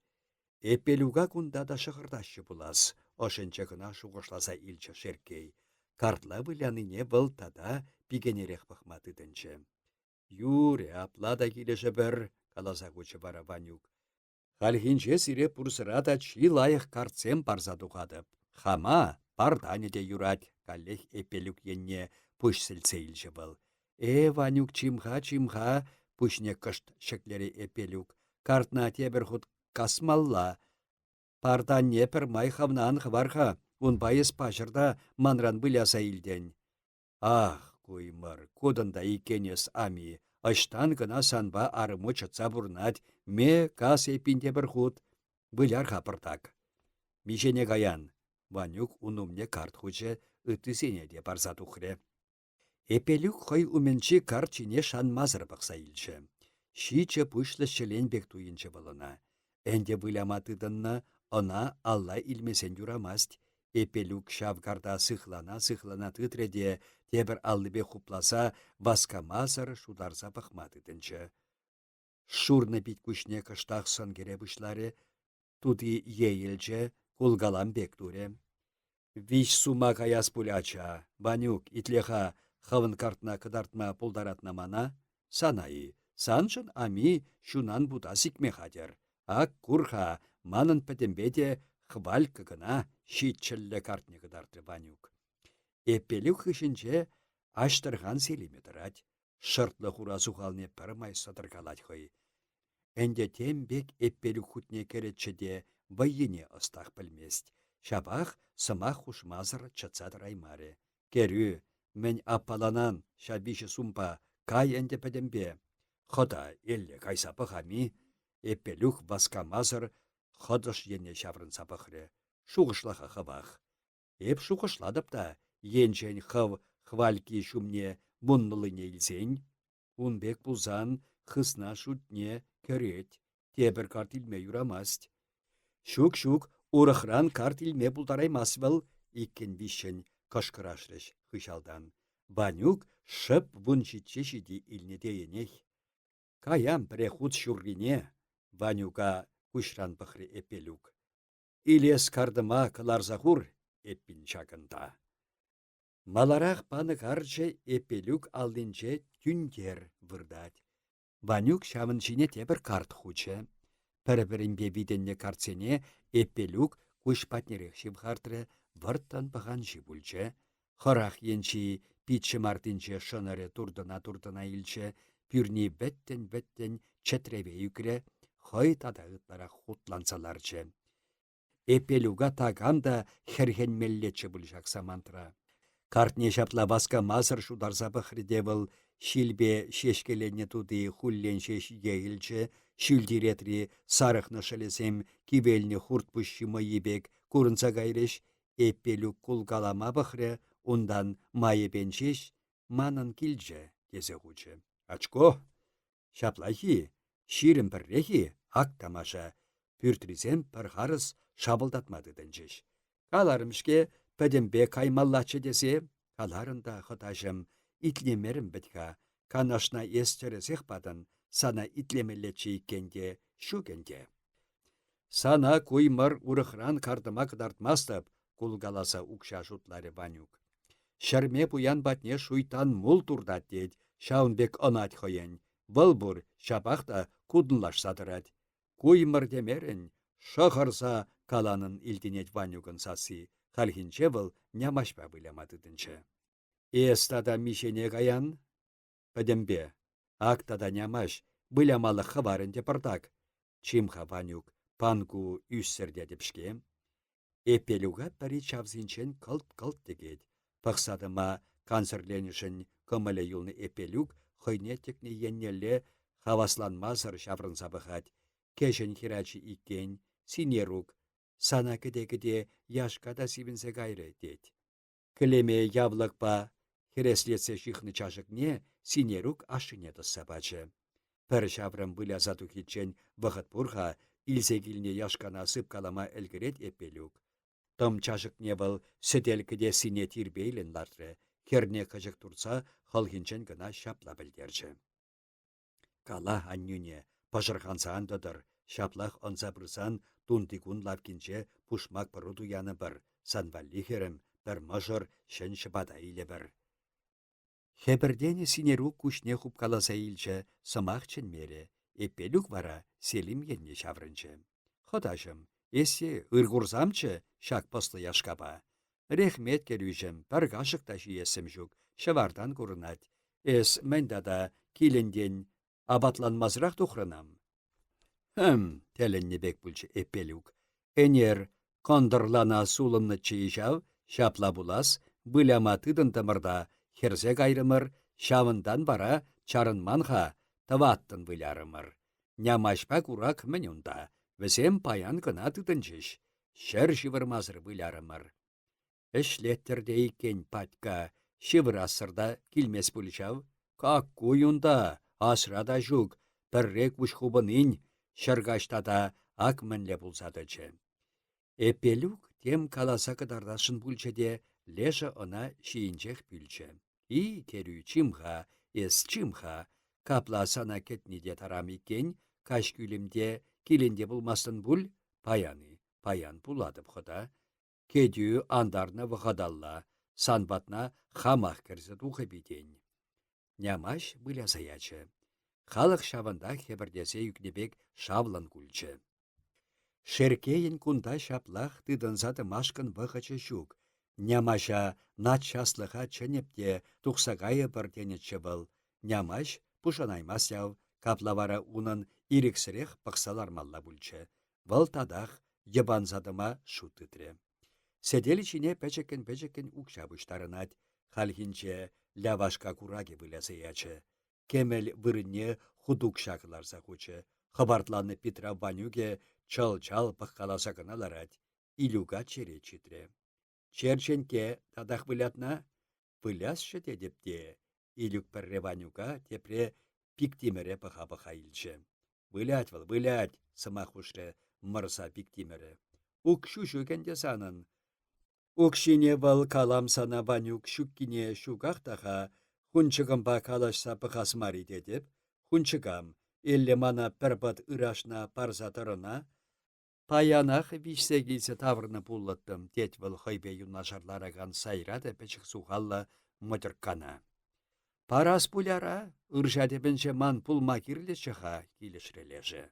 Эппелюка кунта та шӑхӑртаҫҫӗ пулас, ӑшӗнче кӑна шухӑшласа илчӗ Шерккей. Картла вылянине вӑл тата пикенерех пӑхма тытӑнчӗ. Юрӗ, апла та килӗшӗпӗр, каласа хучӗ вара Ванюк. Хальхинче сире пурсӑра та чи лайӑх картсем парса тухатӑп. Хама партанӗ те юрать, каллех Эппелюк енне пуҫ сӗлтсе илчӗ вӑл. Э, Ванюк, чим-ха, чим-ха, пуҫне кӑшт ҫӗклерӗ Эппелюк. Картна тепӗр хут касмалла. Партанне пӗрмай хӑвна ан хӑвар-ха, унпа эс паҫӑр та манран выляса илтӗн. Ах, куймӑр, кутӑн та иккен эс, ами, ӑҫтан кӑна санпа арӑму чӑтса пурӑнать, ме, кас эппин тепӗр хут. Выляр-ха пӑртак. Миҫене каян? Ванюк ун умне карт хучӗ, ыттисене те парса тухрӗ. Эпелюк хӑй умӗнчи карт ҫине шанмасӑр пӑхса илчӗ. Ҫичӗ пуҫлӑ ҫӗлен пек туйӑнчӗ вӑл ӑна. Ӗнтӗ выляма тытӑннӑ, ӑна алла илмесен юрамасть. Эпелюк ҫав карта сыхлана-сыхлана тытрӗ те тепӗр аллипе хупласа васкамасӑр шутарса пӑхма тытӑнчӗ. Шурнӑ пит-куҫне кӑштах сӑн кӗре пуҫларӗ, тути ейӗлчӗ, кулкалам пек турӗ. Виҫ сума каяс пуль ача, Ванюк, итле-ха, хӑвӑн картна кӑтартма пултаратна мана? Сана-и, саншӑн ами ҫунан вута сикме хатӗр. Ак кур-ха, манӑн пӗтӗмпе те хвальккӑ кӑна, ҫиччӗллӗ картне кӑтартрӗ Ванюк. Эппелюк хыҫӗнче Аҫтӑрхан Селиме тӑрать. Шӑртлӑ хура сухалне пӗрмай сӑтӑркалать хӑй. Ӗнтӗ тем пек эппелюк хутне кӗрӗччӗ те вӑййине ӑстах пӗлмест. Ҫапах сӑмах хушмасӑр чӑтса тӑраймарӗ. Кӗрӳ, мӗн аппаланан ҫав виҫӗ сумпа, кай ӗнтӗ пӗтӗмпе. Хӑта, элле кайса пӑхам-и? Эппелюк васкамасӑр хӑтӑш енне ҫаврӑнса пӑхрӗ. Шухӑшлаха хӑвах. Эп шухӑшлатӑп та, енчен хӑв хвальки ҫумне вуннӑллине илсен, ун пек пулсан хысна шутне кӗрет, тепӗр карт илме юрамасть. Ҫук-ҫук, урӑхран карт илме пултараймасть вӑл, иккӗн-виҫҫӗн кӑшкӑрашрӗҫ хыҫалтан. Ванюк шӑп вунҫичче ҫити илнӗ тейӗнех. Каям пӗрехут ҫуррине, Ванюка куҫран пӑхрӗ Эппелюк. Илес картӑма кӑларса хур, эппин ҫакӑнта. Маларах панӑ карчӗ Эппелюк аллинче тӳнтер выртать. Ванюк ҫавӑн ҫине тепӗр карт хучӗ. Пӗр-пӗринпе витӗннӗ картсене Эппелюк куҫ патнерех ҫывхартрӗ, вӑрттӑн пӑханҫи пулчӗ. Хӑрах енчи пит ҫӑмартинче шӑнӑрӗ туртӑна-туртӑна илчӗ, пӳрни вӗттӗн-вӗттӗн чӗтреве ӳкрӗ, хӑй тата ытларах хутланса ларчӗ. Эппелюка такам та хӗрхенмеллеччӗ пуль ҫак самантра. Картне ҫапла васкамасӑр шутарса пӑхрӗ те вӑл ҫилпе ҫеҫкеленнӗ тути хуллен ҫеҫ ейӗлчӗ, ҫӳлти ретри сарӑхнӑ шӑлӗсем кивелнӗ хурт пуҫҫи мӑййи пек курӑнса кайрӗҫ, Эппелюк кулкалама пӑхрӗ, унтан майӗпен ҫеҫ «Манӑн килчӗ» тесе хучӗ. «Очко!» Ҫаплах-и? 21-рех-и? Ак тамаша! Пӳртрисем пӗр харӑс шапӑлтатма тытӑнчӗҫ. Каларӑм-ҫке, пӗтӗмпе каймаллаччӗ тесе. Каларӑн та, хӑтаҫӑм, итлемерӗм вӗт-ха. Канашна эс тӗрӗсех патӑн, сана итлемеллеччӗ иккен те, ҫук ӗнтӗ. Сана куймӑр урӑхран картӑма кӑтартмастӑп, кулкаласа укҫа шутларӗ Ванюк. Ҫӗрме пуян патне шуйттан мул туртать тет, ҫавӑн пек ӑнать хӑйӗн. Вӑл пур, ҫапах та кутӑнлашса тӑрать. Куймӑр темерӗн, шӑхӑрса каланӑн илтӗнет Ванюкӑн сасси. Хальхинче вӑл нямаҫпа выляма тытӑнчӗ. Эс тата миҫене каян? Пӗтӗмпе. Ак тата нямаҫ, вылямалӑх хӑвар ӗнтӗ пӑртак. Чим-ха, Ванюк, панку ӳссӗр тетӗп-ҫке. Эппелюка пӗри чавсинчен кӑлт-кӑлт тӗкет. Пӑхса тӑма кансӗрленӗшӗн кӑмӑлӗ юлнӑ Эппелюк хӑйне тӗкнӗ еннелле хавасланмасӑр ҫаврӑнса пӑхать. Кӗҫӗн хӗрачи иккен, Синерук, сана кӗте-кӗте яшка та сивӗнсе кайрӗ, тет. Кӗлеме явлӑкпа хӗреслетсе ҫыхнӑ чашӑкне Синерук ашшӗне тӑсса пачӗ. Пӗр ҫаврӑм выляса тухиччен вӑхӑт пур-ха, илсе килнӗ яшкана сыпкалама ӗлкӗрет Эппелюк. Тӑм чашӑкне вӑл сӗтел кӗтессине тирпейлӗн лартрӗ, хӗрне кӑчӑк туртса хӑлхинчен кӑна ҫапла пӗлтерчӗ. Кала аннӳне, пӑшӑрханса ан тӑтӑр, ҫаплах ӑнса пырсан тунтикун лавккинче пушмак пӑру туянӑпӑр, сан валли, хӗрӗм, пӗр мӑшӑр ҫӗн ҫӑпата илӗпӗр. Хӗпӗртенӗ Синерук куҫне хупкаласа илчӗ, сӑмах чӗнмерӗ. Эппелюк вара Селим енне ҫаврӑнчӗ. Хӑтаҫӑм, эссе ыр курсамччӗ ҫак пӑслӑ яшкапа. Рехмет кӗрӳҫӗм, пӗр кашӑк та ҫиессӗм ҫук, ҫӑвартан курӑнать. Эс мӗн тата килӗнтен апатланмасӑрах тухрӑнам? Хм, тӗлӗннӗ пек пулчӗ Эппелюк. Ӗнер кӑнтӑрлана сулӑннӑччӗ-и ҫав, ҫапла пулас, выляма тытӑнтӑмӑр та хӗрсе кайрӑмӑр, ҫавӑнтан вара чарӑнман-ха, тӑваттӑн вылярӑмӑр. Нямаҫпа курак мӗн унта, вӗсем паян кӑна тытӑнчӗҫ. Ҫӗр ҫывӑрмасӑр вылярӑмӑр. Ӗҫлеттӗр те иккен патька, ҫывӑрассӑр та килмест пуль ҫав. Каккуй унта, асра та ҫук, пӗрре куҫ хупӑнин, ҫӗркаҫ тата ак мӗнле пулса тӑчӗ. Эппелюк тем каласа кӑтартасшӑн пулчӗ те, лешӗ ӑна ҫийӗнчех пӳлчӗ. И, кӗрӳ, чим-ха, эс чим-ха, капла сана кӗтни те тарам иккен, каҫ кӳлӗм те килӗнте пулмастӑн пуль, паян-и, паян пулатӑп хӑта. Кӗтӳ антарнӑ вӑхӑталла, сан патна хамах кӗрсе тухӑп-и тен. Нямаҫ выляса ячӗ. Халӑх ҫавӑнтах хӗпӗртесе ӳкнӗ пек шавлӑн кулчӗ. Шерккейӗн кунта ҫаплах тытӑнса тӑмашкӑн вӑхӑчӗ ҫук. Нямаҫа наччаслӑха чӗнӗп те тухса кайӑпӑр тенӗччӗ вӑл. Нямаҫ пушанаймасть ав, капла вара унӑн ирӗксӗрех пӑхса лармалла пулчӗ. Вӑл татах йӑпанса тӑма шут тытрӗ. Сӗтел ҫине пӗчӗккӗн-пӗчӗккӗн укҫа пуҫтарӑнать. Хальхинче лявашка куракӗ выляса ячӗ. Кӗмӗл вырӑнне хутукҫа кӑларса хучӗ. Хӑпартланнӑ Питрав Ванюкӗ чӑл-чал пӑхкаласа кӑна ларать. Илюка черет ҫитрӗ. Черченке татах вылятна? Вылясчӗ тетӗп те. Илюк пӗрре Ванюка, тепре Пиктимӗре пӑха-пӑха илчӗ. Вылять вӑл, вылять, сӑмах хушрӗ мӑрса Пиктимӗрӗ. Укҫу ҫук ӗнтӗ санӑн. Укҫине вӑл калам сана Ванюк ҫуккине ҫуках та-ха, хунчӑкӑмпа калаҫса пӑхас мар-и тетӗп. Хунчӑкам, элле мана пӗр пӑт ырашна парса тӑрӑна? Паянах виҫсе килсе тавӑрнӑ пулӑттӑм, тет вӑл хӑйпе юнашар ларакан сайра та пӗчӗк сухаллӑ мӑтьӑрккана. Парас пуль ара, ырҫа тӗпӗнче ман пулма кирлӗччӗ-ха, килӗшрӗ лешӗ.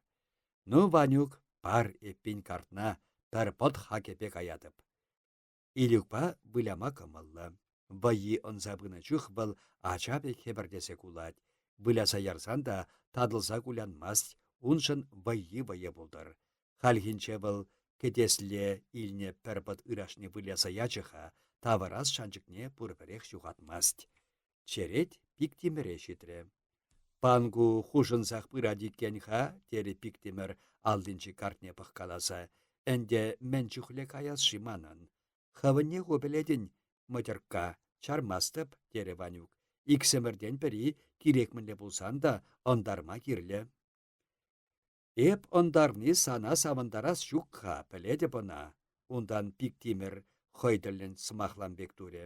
Ну, Ванюк, пар эппин картна, пӗр пӑт хакӗпе каятӑп. Илюкпа выляма кӑмӑллӑ. Вӑййи ӑнса пынӑ чух вӑл ача пек хӗпӗртесе кулать. Выляса ярсан та татӑлса кулянмасть, уншӑн вӑййи вӑйӑ пултӑр. Хальхинче вӑл кӗтесле илнӗ пӗр пӑт ырашне выляса ячӗ-ха, тавӑрас шанчӑкне пурпӗрех ҫухатмасть. Черет Пиктимӗре ҫитрӗ. Панку хушӑнсах пырать иккен-ха, терӗ Пиктимӗр аллинчи картне пӑхкаласа. Ӗнтӗ мӗн чухлӗ каяс-ши манӑн? Хӑвӑнне ху пӗлетӗн, мӑтьӑркка, чармастӑп, терӗ Ванюк. Иксӗмӗртен пӗри кирек мӗнле пулсан та ӑнтарма кирлӗ. Эп ӑнтарни сана савӑнтарас ҫук-ха, пӗлетӗп ӑна. Унтан Пиктимӗр хӑй тӗллӗн сӑмахлам пек турӗ.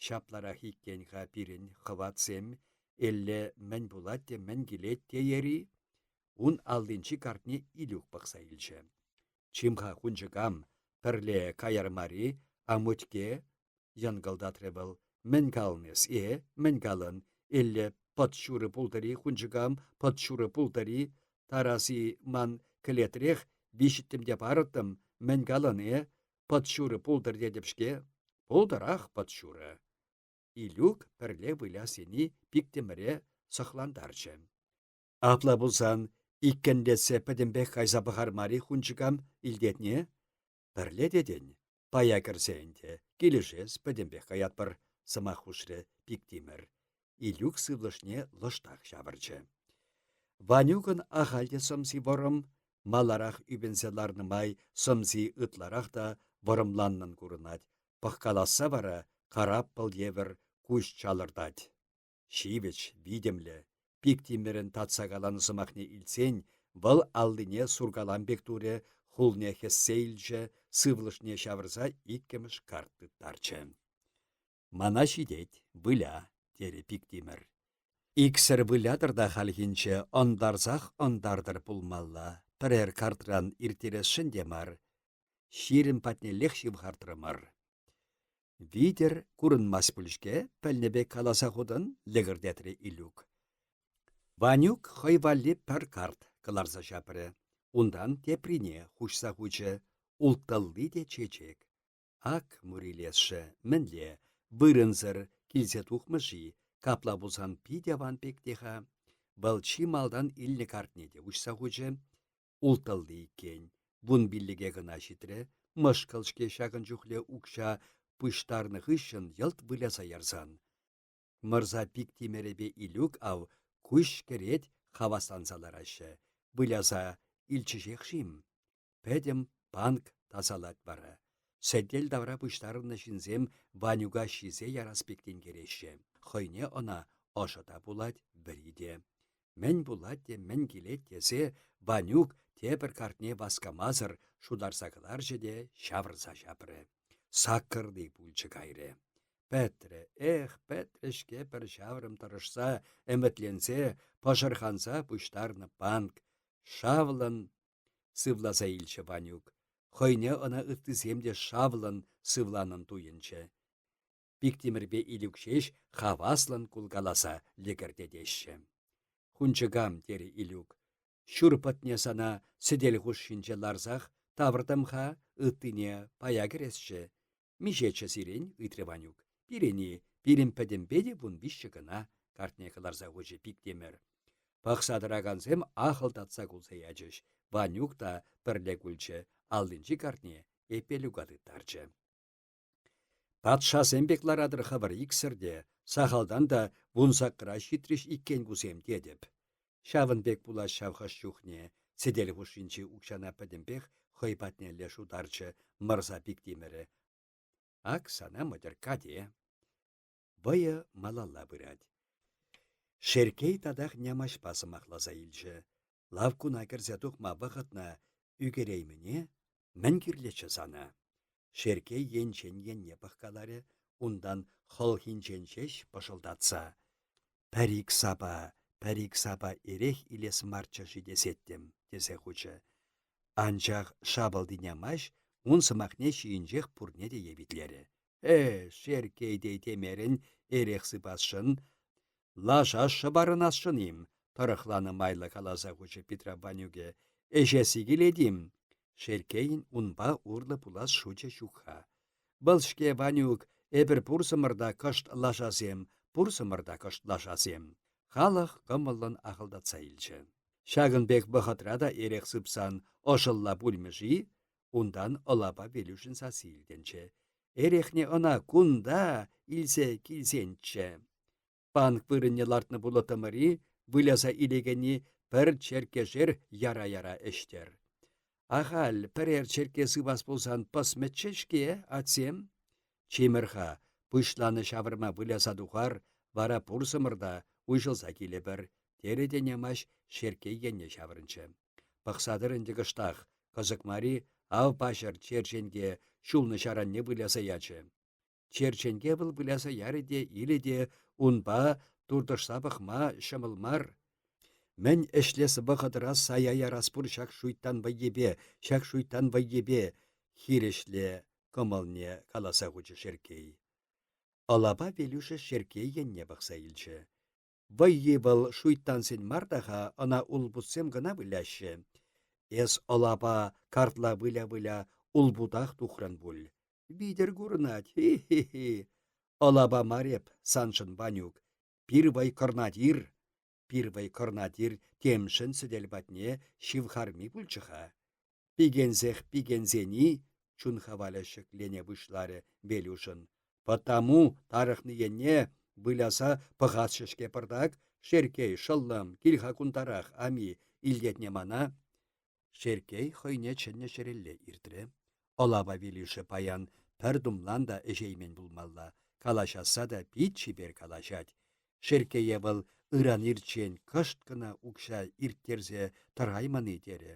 Ҫапларах иккен-ха пирӗн хӑватсем, элле мӗн пулать те мӗн килет теер-и? Ун аллинчи картне Илюк пӑхса илчӗ. Чим-ха, хунчӑкам, пӗрле каяр мар-и, амутьке? йӑнкӑлтатрӗ вӑл. Мӗн калӑн эс, э? Мӗн калӑн? Элле пӑт ҫурӑ пултӑр-и, хунчӑкам, пӑт ҫурӑ пултӑр-и? Тараси ман кӗлетрех, виҫӗттӗм те парӑттӑм. Мӗн калӑн, э? Пӑт ҫурӑ пултӑр тетӗп-ҫке. Пултӑрах пӑт ҫурӑ. Илюк пӗрле выляс тени Пиктӗмӗре сӑхлантарчӗ. Апла пулсан, иккӗнлетсе пӗтӗмпех кайса пӑхар мар-и хунчӑкам, илтетне? Пӗрле тетӗн? Пая кӗрсе ӗнтӗ, килӗшес, пӗтӗмпех каятпӑр, сӑмах хушрӗ Пиктимӗр. Илюк сывлӑшне лӑштах ҫавӑрчӗ. Ванюкӑн ахаль те сӑмси вӑрӑм, маларах ӳпӗнсе ларнӑ май сӑмси ытларах та вӑрӑмланнӑн курӑнать, пӑхкаласса вара караппӑл евӗр куҫ чалӑртать. Ҫивӗч, витӗмлӗ, Пиктимӗрӗн татса каланӑ сӑмахне илтсен, вӑл аллине суркалам пек турӗ, хулне хӗссе илчӗ, сывлӑшне ҫавӑрса иккӗмӗш карт тыттарчӗ. «Мана ҫитет, выля», — терӗ Пиктимӗр. Иксӗр вылятӑр та хальхинче ӑнтарсах ӑнтартӑр пулмалла, пӗрер картран ирттересшӗн те мар. 20 патнеллех ҫывхартрӑмӑр. Витӗр курӑнмасть пуль-ҫке, пӗлнӗ пек каласа хутӑн, лӗкӗртетрӗ Илюк. Ванюк хӑй валли пӗр карт кӑларса ҫапрӗ. Унтан теприне хуҫса хучӗ. Улттӑлли те чечек. Ак, мурилесшӗ, мӗнле, вырӑнсӑр килсе тухмӗ-ши, капла пулсан пит аван пек те-ха. Вӑл чи малтан илнӗ картне те уҫса хучӗ. Улттӑлли иккен, вунпиллӗке кӑна ҫитрӗ, мӑшкӑл-ҫке ҫакӑн чухлӗ укҫа пуҫтарнӑ хыҫҫӑн йӑлт выляса ярсан. Мӑрса Пиктимӗрӗпе Илюк ав куҫ кӗрет хавасланса лараҫҫӗ. Выляса илчӗҫех-шим? Пӗтӗм панк тасалать вара. Сӗтел тавра пуҫтарӑннӑ ҫынсем Ванюка ҫисе ярас пек тинкереҫҫӗ. Хӑйне ӑна ӑшӑ та пулать, вӗри те. Мӗн пулать те мӗн килет тесе Ванюк тепӗр картне васкамасӑр шутарса кӑларчӗ те ҫавӑрса ҫапрӗ. Саккӑрти пулчӗ кайрӗ. Пӗтрӗ, эх, пӗтрӗ-ҫке пӗр ҫаврӑм тӑрӑшса, ӗмӗтленсе, пӑшӑрханса пуҫтарнӑ банк. Шавлӑн сывласа илчӗ Ванюк. Хӑйне ӑна ыттисем те шавлӑн сывланӑн туйӑнчӗ. Пиктимӗрпе Илюк ҫеҫ хаваслӑн кулкаласа лӗкӗртетеҫҫӗ. «Хунчӑкам», терӗ Илюк. «Ҫур пӑтне сана сӗтел хушшинче ларсах тавӑртӑм-ха, ыттине пая кӗресчӗ. Миҫеччӗ сирӗн?» ыйтрӗ Ванюк. «Пирӗн-и, пирӗн пӗтӗмпе те вунвиҫҫӗ кӑна», картне кӑларса хучӗ Пиктимӗр. Пӑхса тӑракансем ахӑлтатса кулса ячӗҫ. Ванюк та пӗрле кулчӗ, аллинчи картне Эппелюка тыттарчӗ. Патшасем пек ларатӑр хӑвӑр иксӗр те, сахалтан та вунсаккӑра ҫитрӗҫ иккен кусем тетӗп. Ҫавӑн пек пулать ҫав хӑш чухне, сӗтел хушшинчи укҫана пӗтӗмпех хӑй патнелле шутарчӗ мӑрса Пиктимӗрӗ. Ак сана мӑтӑркка те. Вӑйӑ малалла пырать. Шерккей татах Нямаҫпа сӑмахласа илчӗ. Лавккуна кӗрсе тухма вӑхӑтна ӳкереймӗне? Мӗн кирлӗччӗ сана? Шерккей енчен енне пӑхкаларӗ, унтан хӑлхинчен ҫеҫ пӑшӑлтатса: «Пӗр-ик сапа, пӗр-ик сапа эрех илес марччӗ-ши тесеттӗм», тесе хучӗ. Анчах шапӑлти Нямаҫ ун сӑмахне ҫийӗнчех пурне те евитлерӗ. Э, Шерккей те темерӗн, эрех сыпасшӑн. Лаша шӑварӑнасшӑн-им? тӑрӑхланӑ майлӑ каласа хучӗ Питрав Ванюкӗ. Ӗҫесси килет-им? Шерккейӗн унпа урлӑ пулас шучӗ ҫук-ха. Вӑл-ҫке, Ванюк, эпӗр пурсӑмӑр та кӑшт лашасем, пурсӑмӑр та кӑшт лашасем. Халӑх кӑмӑллӑн ахӑлтатса илчӗ. Ҫакӑн пек вӑхӑтра та эрех сыпсан ӑшӑлла пулмӗ-ши? Унтан ӑлапа Велюшӗн сасси илтӗнчӗ. Эрехне ӑна кунта илсе килсенччӗ. Банк вырӑнне лартнӑ пулӑттӑмӑр-и, выляса илекенни пӗр черккешер яра-яра ӗҫтер. Ахаль пӗрер черкке сывас пулсан пӑсмӗччӗ-ҫке, атьсем. Чимӗр-ха, пуҫланӑ ҫавӑрма выляса тухар, вара пурсӑмӑр та уҫӑлса килӗпӗр, терӗ те Нямаҫ Шерккей енне ҫаврӑнчӗ. Пӑхса тӑр ӗнтӗ кӑштах, кӑсӑк мар-и, ав паҫӑр черченке ҫулнӑ ҫаранне выляса ячӗ. Черченке вӑл выляса ярӗ те илӗ те унпа туртӑшса пӑхма ҫӑмӑл мар. Мӗн ӗҫлес вӑхӑтра сая ярас пур ҫак шуйттан вӑййипе, ҫак шуйттан вӑййипе, хирӗҫле кӑмӑлне каласа хучӗ Шерккей. Ӑлапа Велюшӗ Шерккей енне пӑхса илчӗ. Вӑййи вӑл шуйттансен мар та-ха, ӑна улпутсем кӑна выляҫҫӗ. Эс ӑлапа картла выля-выля улпутах тухрӑн пуль. Витӗр курӑнать, хи-хи-хи. Ӑлапа мар эп саншӑн, Ванюк. Пирвай кӑрнатир. Пирвай кӑрнатир темшӗн сӗтел патне ҫывхарми пулчӗ-ха. Пикенсех пикенсени чун хавалӗ ҫӗклене пуҫларӗ Велюшӑн. Потому тарӑхнӑ енне выляса пӑхасчӗ-ҫке пӑртак. Шерккей, шӑллӑм, кил-ха кунтарах, ами, илтетне мана? Шерккей хӑйне чӗннӗ ҫӗрелле иртрӗ. Ӑлапа Велюшӗ паян пӗр тумлан та ӗҫеймен пулмалла, калаҫасса та пит чипер калаҫать. Шерккее вӑл ыран ирччен кӑшт кӑна укҫа ирттерсе тӑраймӑн-и терӗ.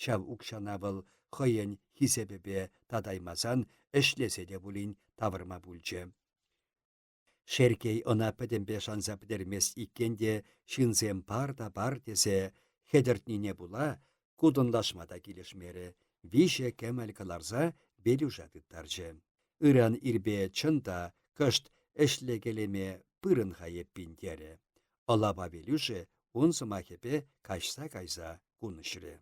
Ҫав укҫана вӑл хӑйӗн хисепӗпе татаймасан ӗҫлесе те пулин тавӑрма пулчӗ. Шерккей ӑна пӗтӗмпе шанса пӗтермест иккен те ҫынсем пар та пар тесе хӗтӗртнине пула кутӑнлашма та килӗшмерӗ, виҫӗ кӗмӗл кӑларса Велюша тыттарчӗ. Ыран ирпе чӑн та кӑшт ӗҫлекелеме пырӑн-ха эппин терӗ. Ӑлапа Велюшӗ ун сӑмахӗпе каҫса кайса кунӑҫрӗ.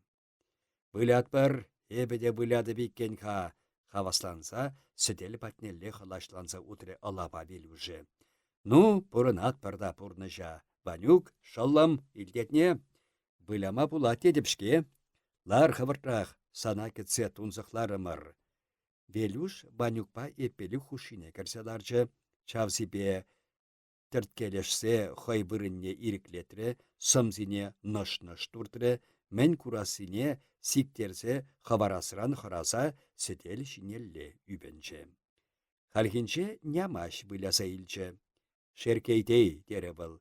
Вылятпӑр, эпӗ те вылятӑп иккен-ха, хавасланса сӗтел патнелле хӑлаҫланса утрӗ ӑлапа Велюшӗ. Ну, пурӑнатпӑр та пурнӑҫа. Ванюк, шӑллӑм, илтетне? Выляма пулать тетӗп-ҫке. Лар хӑвӑртрах, сана кӗтсе тунсӑхларӑмӑр. Велюш Ванюкпа Эппелюк хушшине кӗрсе ларчӗ, чавсипе тӗрткелешсе хӑй вырӑнне ирӗклетрӗ, сӑмсине нӑш-нӑш туртрӗ, мӗн курассине сиктерсе хӑварасран хӑраса сӗтел ҫинелле ӳпӗнчӗ. Хальхинче Нямаҫ выляса илчӗ. «Шерккей терӗ вӑл,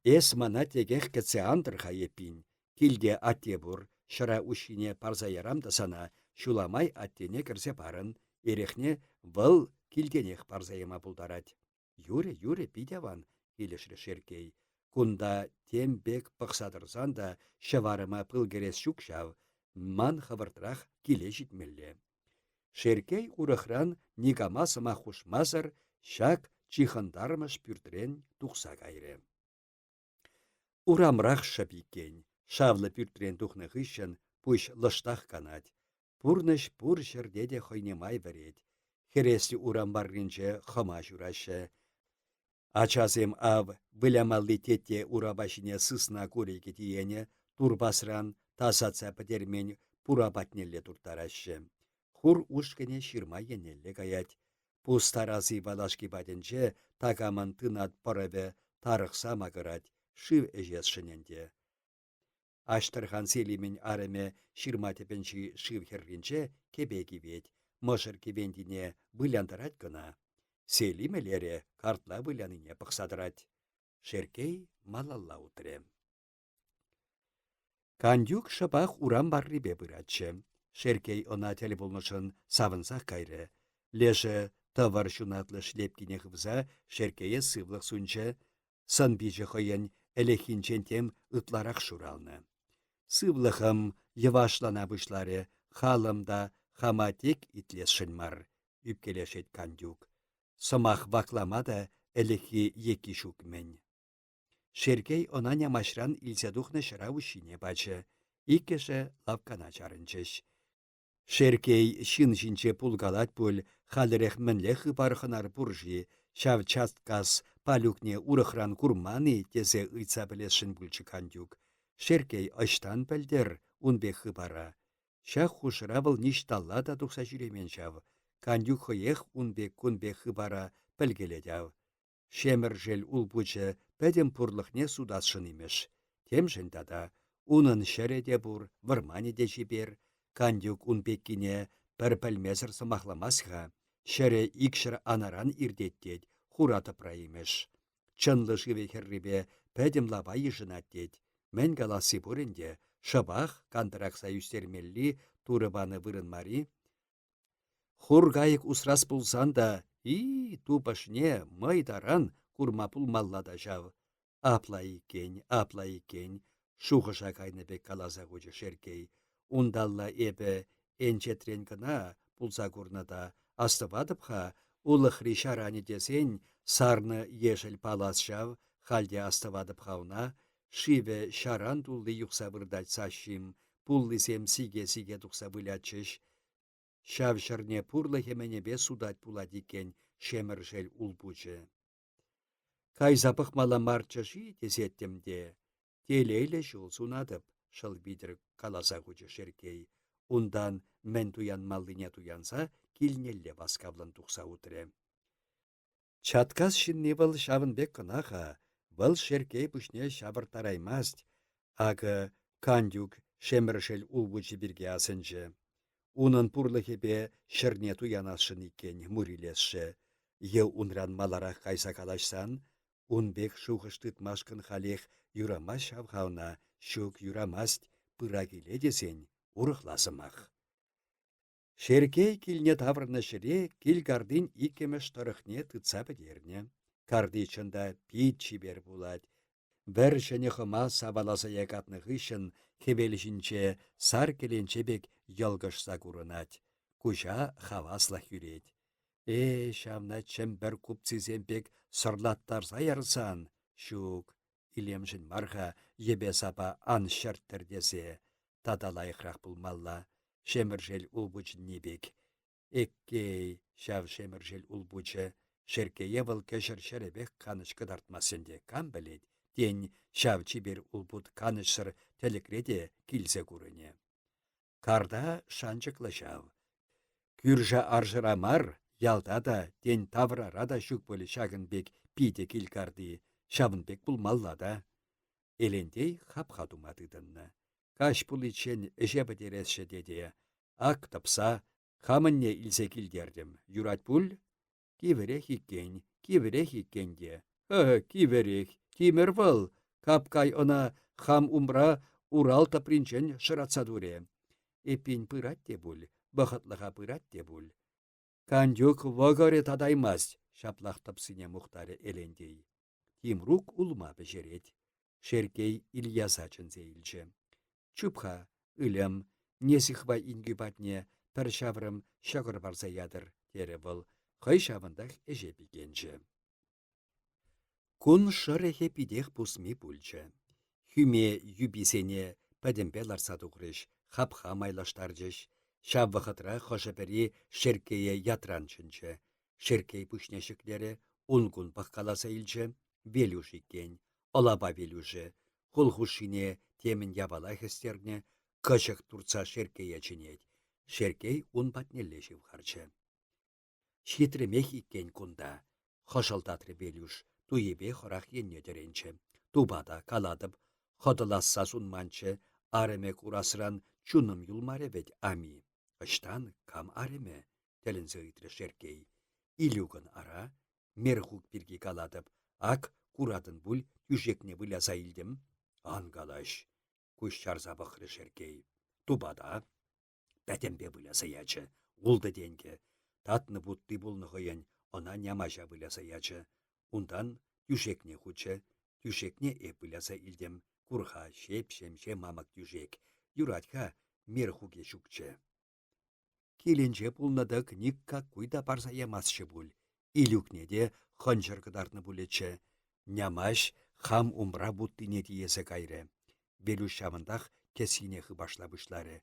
Эс мана текех кӗтсе ан тӑр-ха эппин. Килте атте пур, ҫӑра уҫҫине парса ярам та сана, ҫула май аттене кӗрсе парӑн, эрехне вӑл килтенех парса яма пултарать. Юрӗ, юрӗ, пит аван, килӗшрӗ Шерккей. Кунта тем пек пӑхса тӑрсан та ҫӑварӑма пыл кӗрес ҫук ҫав, ман хӑвӑртрах киле ҫитмелле. Шерккей урӑхран никама сӑмах хушмасӑр ҫак чыхӑнтармӑш пӳртрен тухса кайрӗ. Урамрах шӑп иккен, шавлӑ пӳртрен тухнӑ хыҫҫӑн пуҫ лӑштах канать. Пурнӑҫ пур ҫӗрте те хӑйне май вӗрет. Хӗреслӗ урам варринче хӑма ҫураҫҫӗ. Ачасем ав вылямалли тетте урапа ҫине сысна курикӗ тиенӗ турпасран тасатса пӗтермен пура патнелле турттараҫҫӗ. Хур ушкӑнӗ ҫырма еннелле каять. Пус тараси валашки патӗнче такамӑн тынат пӑрӑвӗ тарӑхса макӑрать, шыв ӗҫесшӗн ӗнтӗ. Аҫтӑрхан Селимӗн арӑмӗ ҫырма тӗпӗнчи шыв хӗрринче кӗпе кивет, мӑшӑр кӗвентине вылянтарать кӑна. Селимӗ лере картла вылянине пӑхса тӑрать. Шерккей малалла утрӗ. Кантюк шӑпах урам варрипе пыратчӗ. Шерккей ӑна тӗл пулнӑшӑн савӑнсах кайрӗ. Лешӗ тӑвӑр ҫунатлӑ шлепкине хывса Шерккее сывлӑх сунчӗ, Сӑн-пичӗ хӑйӗн ӗлӗкхинчен тем ытларах шуралнӑ. Сывлӑхӑм йӑвашлана пуҫларӗ, халӑм та хама тек итлесшӗн мар, ӳпкелешет Кантюк. Сӑмах ваклама та ӗлӗкхи екки ҫук-мӗн. Шерккей ӑна Нямаҫран илсе тухнӑ ҫӑра уҫҫине пачӗ. Иккӗшӗ лавккана чарӑнчӗҫ. Шерккей ҫын ҫинче пулкалать пуль, халӗрех мӗнле хыпар-хӑнар пур-ши, ҫав Чаткас Палюкне урӑхран курман-и тесе ыйтса пӗлесшӗн пулчӗ Кантюк. Шерккей ӑҫтан пӗлтӗр ун пек хыпара? Ҫак хушӑра вӑл ниҫталла та тухса ҫӳремен ҫав. Кантюк хӑех ун пек-кун пек хыпара пӗлкелет ав. Шемӗршел улпучӗ пӗтӗм пурлӑхне сутасшӑн имӗш. Темшӗн тата. Унӑн ҫӗрӗ те пур, вӑрманӗ те чипер. Кантюк ун пеккине пӗр пӗлмесӗр сӑмахламасть-ха. Ҫӗрӗ икҫӗр анаран иртет тет, хура тӑпра имӗш. Чӑнлӑ шывӗ хӗррипе пӗтӗм лапа йышӑнать тет. Мӗн каласси пур ӗнтӗ, шӑпах кантӑракса ӳстермелли турӑ панӑ вырӑн мар-и? Хур кайӑк усрас пулсан та, и-и, тупӑшне мӑй таран курма пулмалла та ҫав. Апла иккен, апла иккен, шухӑша кайнӑ пек каласа хучӗ Шерккей. Унталла эпӗ энчетрен кӑна пулса курнӑ та, астӑватӑп-ха, улӑхри ҫаранӗ тесен, сарнӑ ешӗл палас ҫав, халь те астӑватӑп-ха ӑна, шывӗ ҫаран тулли юхса выртать саҫҫим, пуллисем сике-сике тухса вылятчӗҫ. Ҫав ҫӗрне пурлӑхӗ-мӗнӗпе сутать пулать иккен Шемӗршел улпучӗ. Кайса пӑхмалла марччӗ-ши тесеттӗм те, телейлӗ ҫул сунатӑп, шӑл витӗр каласа хучӗ Шерккей. Унтан мӗн туянмаллине туянса килнелле васкавлӑн тухса утрӗ. Чаткас ҫынни вӑл ҫавӑн пек кӑна-ха, вӑл Шерккей пуҫне ҫавӑрттараймасть. Акӑ Кантюк Шемӗршел улпучӗ пирки асӑнчӗ. Унӑн пурлӑхӗпе ҫӗрне туянасшӑн иккен Мурилесшӗ. Е унран маларах кайса калаҫсан? Ун пек шухӑш тытмашкӑн халех юрамасть ҫав-ха ӑна, ҫук, юрамасть, пыра киле тесен урӑхла сӑмах. Шерккей килне таврӑннӑ ҫӗре кил картин иккӗмӗш тӑрӑхне тытса пӗтернӗ. Карти чӑн та пит чипер пулать. Вӗр ҫӗнӗ хӑма саваласа якатнӑ хыҫҫӑн хӗвел ҫинче сар кӗленче пек йӑлкӑшса курӑнать. Куҫа хаваслӑх кӳрет. Э, ҫавна Чӗмпӗр купцисем пек сӑрлаттарса ярсан, ҫук, илемшӗн мар-ха йӗпе-сапа ан ҫӗрттӗр тесе, тата лайӑхрах пулмалла, Шемӗршел улпучӗнни пек. Эккей, ҫав Шемӗршел улпучӗ, Шерккее вӑл кӗҫӗр ҫӗрӗпех канӑҫ кӑтартмасть ӗнтӗ, кам пӗлет, тен, ҫав чипер улпут канӑҫсӑр тӗлӗкре те килсе курӑнӗ. Карта шанчӑклӑ ҫав. Кӳршӗ-аршӑра мар, ялта та, тен, таврара та ҫук пулӗ ҫакӑн пек питӗ кил карти, ҫавӑн пек пулмалла та. Элентей хапха тума тытӑннӑ. Каҫ пуличчен ӗҫе пӗтересчӗ тете. Ак тӑпса, хамӑнне илсе килтертӗм. Юрать пуль? Кивӗрех иккен, кивӗрех иккен те. Ы, кивӗрех, тимӗр вӑл. Капкай ӑна хам умра Урал тӑпринчен шӑратса турӗ. Эппин пырать те пуль, вӑхӑтлӑха пырать те пуль. Кантюк вӑкӑрӗ татаймасть, ҫаплах тӑпсине мухтарӗ Элентей. Тимрук улма пӗҫерет. Шерккей Ильяса чӗнсе илчӗ. Чуп-ха, ыльӑм, Несихва инкӳ патне пӗр ҫаврӑм ҫӑкӑр парса ятӑр, терӗ вӑл, хӑй ҫавӑнтах ӗҫе пикенчӗ. Кун шӑрӑхӗ питех пусми пулчӗ. Хӳме юписене пӗтӗмпе лартса тухрӗҫ, хапха майлаштарчӗҫ. Ҫав вӑхӑтра хӑшӗ-пӗри Шерккее ятран чӗнчӗ. Шерккей пуҫне ҫӗклерӗ, ун-кун пӑхкаласа илчӗ. Велюш иккен, ӑлапа Велюшӗ, хул хушшине темӗн япала хӗстернӗ, кӑчӑк туртса Шерккее чӗнет. Шерккей ун патнелле ҫывхарчӗ. Ҫитрӗмех иккен кунта, хӑшӑлтатрӗ Велюш, туйипе хӑрах енне тӗренчӗ. Тупа та, калатӑп, хӑтӑласса сунманччӗ, арӑмӗ курасран чунӑм юлмарӗ вӗт, ами. Ӑҫтан, кам арӑмӗ? тӗлӗнсе ыйтрӗ Шерккей. Илюкӑн ара, Мерхук пирки калатӑп, ак, куратӑн пуль, тӳшекне выляса илтӗм. Ан калаҫ, куҫ чарса пӑхрӗ Шерккей. Тупата. Пӗтӗмпе выляса ячӗ. Ултӑ тенкӗ. Татнӑ вутти пулнӑ хӑйӗн, ӑна нямаҫа выляса ячӗ. Унтан тӳшекне хучӗ. Тӳшекне эп выляса илтӗм. Кур-ха, ҫеп-ҫемҫе мамӑк тӳшек. Юрать-ха, мерхукӗ ҫукчӗ. Килӗнче пулнӑ-тӑк никаккуй та парса ямастчӗ пуль. Илюкне те хӑнчӑр кӑтартнӑ пулӗччӗ. Нямаҫ хам умра вуттине тиесе кайрӗ. Велюш ҫавӑнтах кӗсйине хыпашла пуҫларӗ.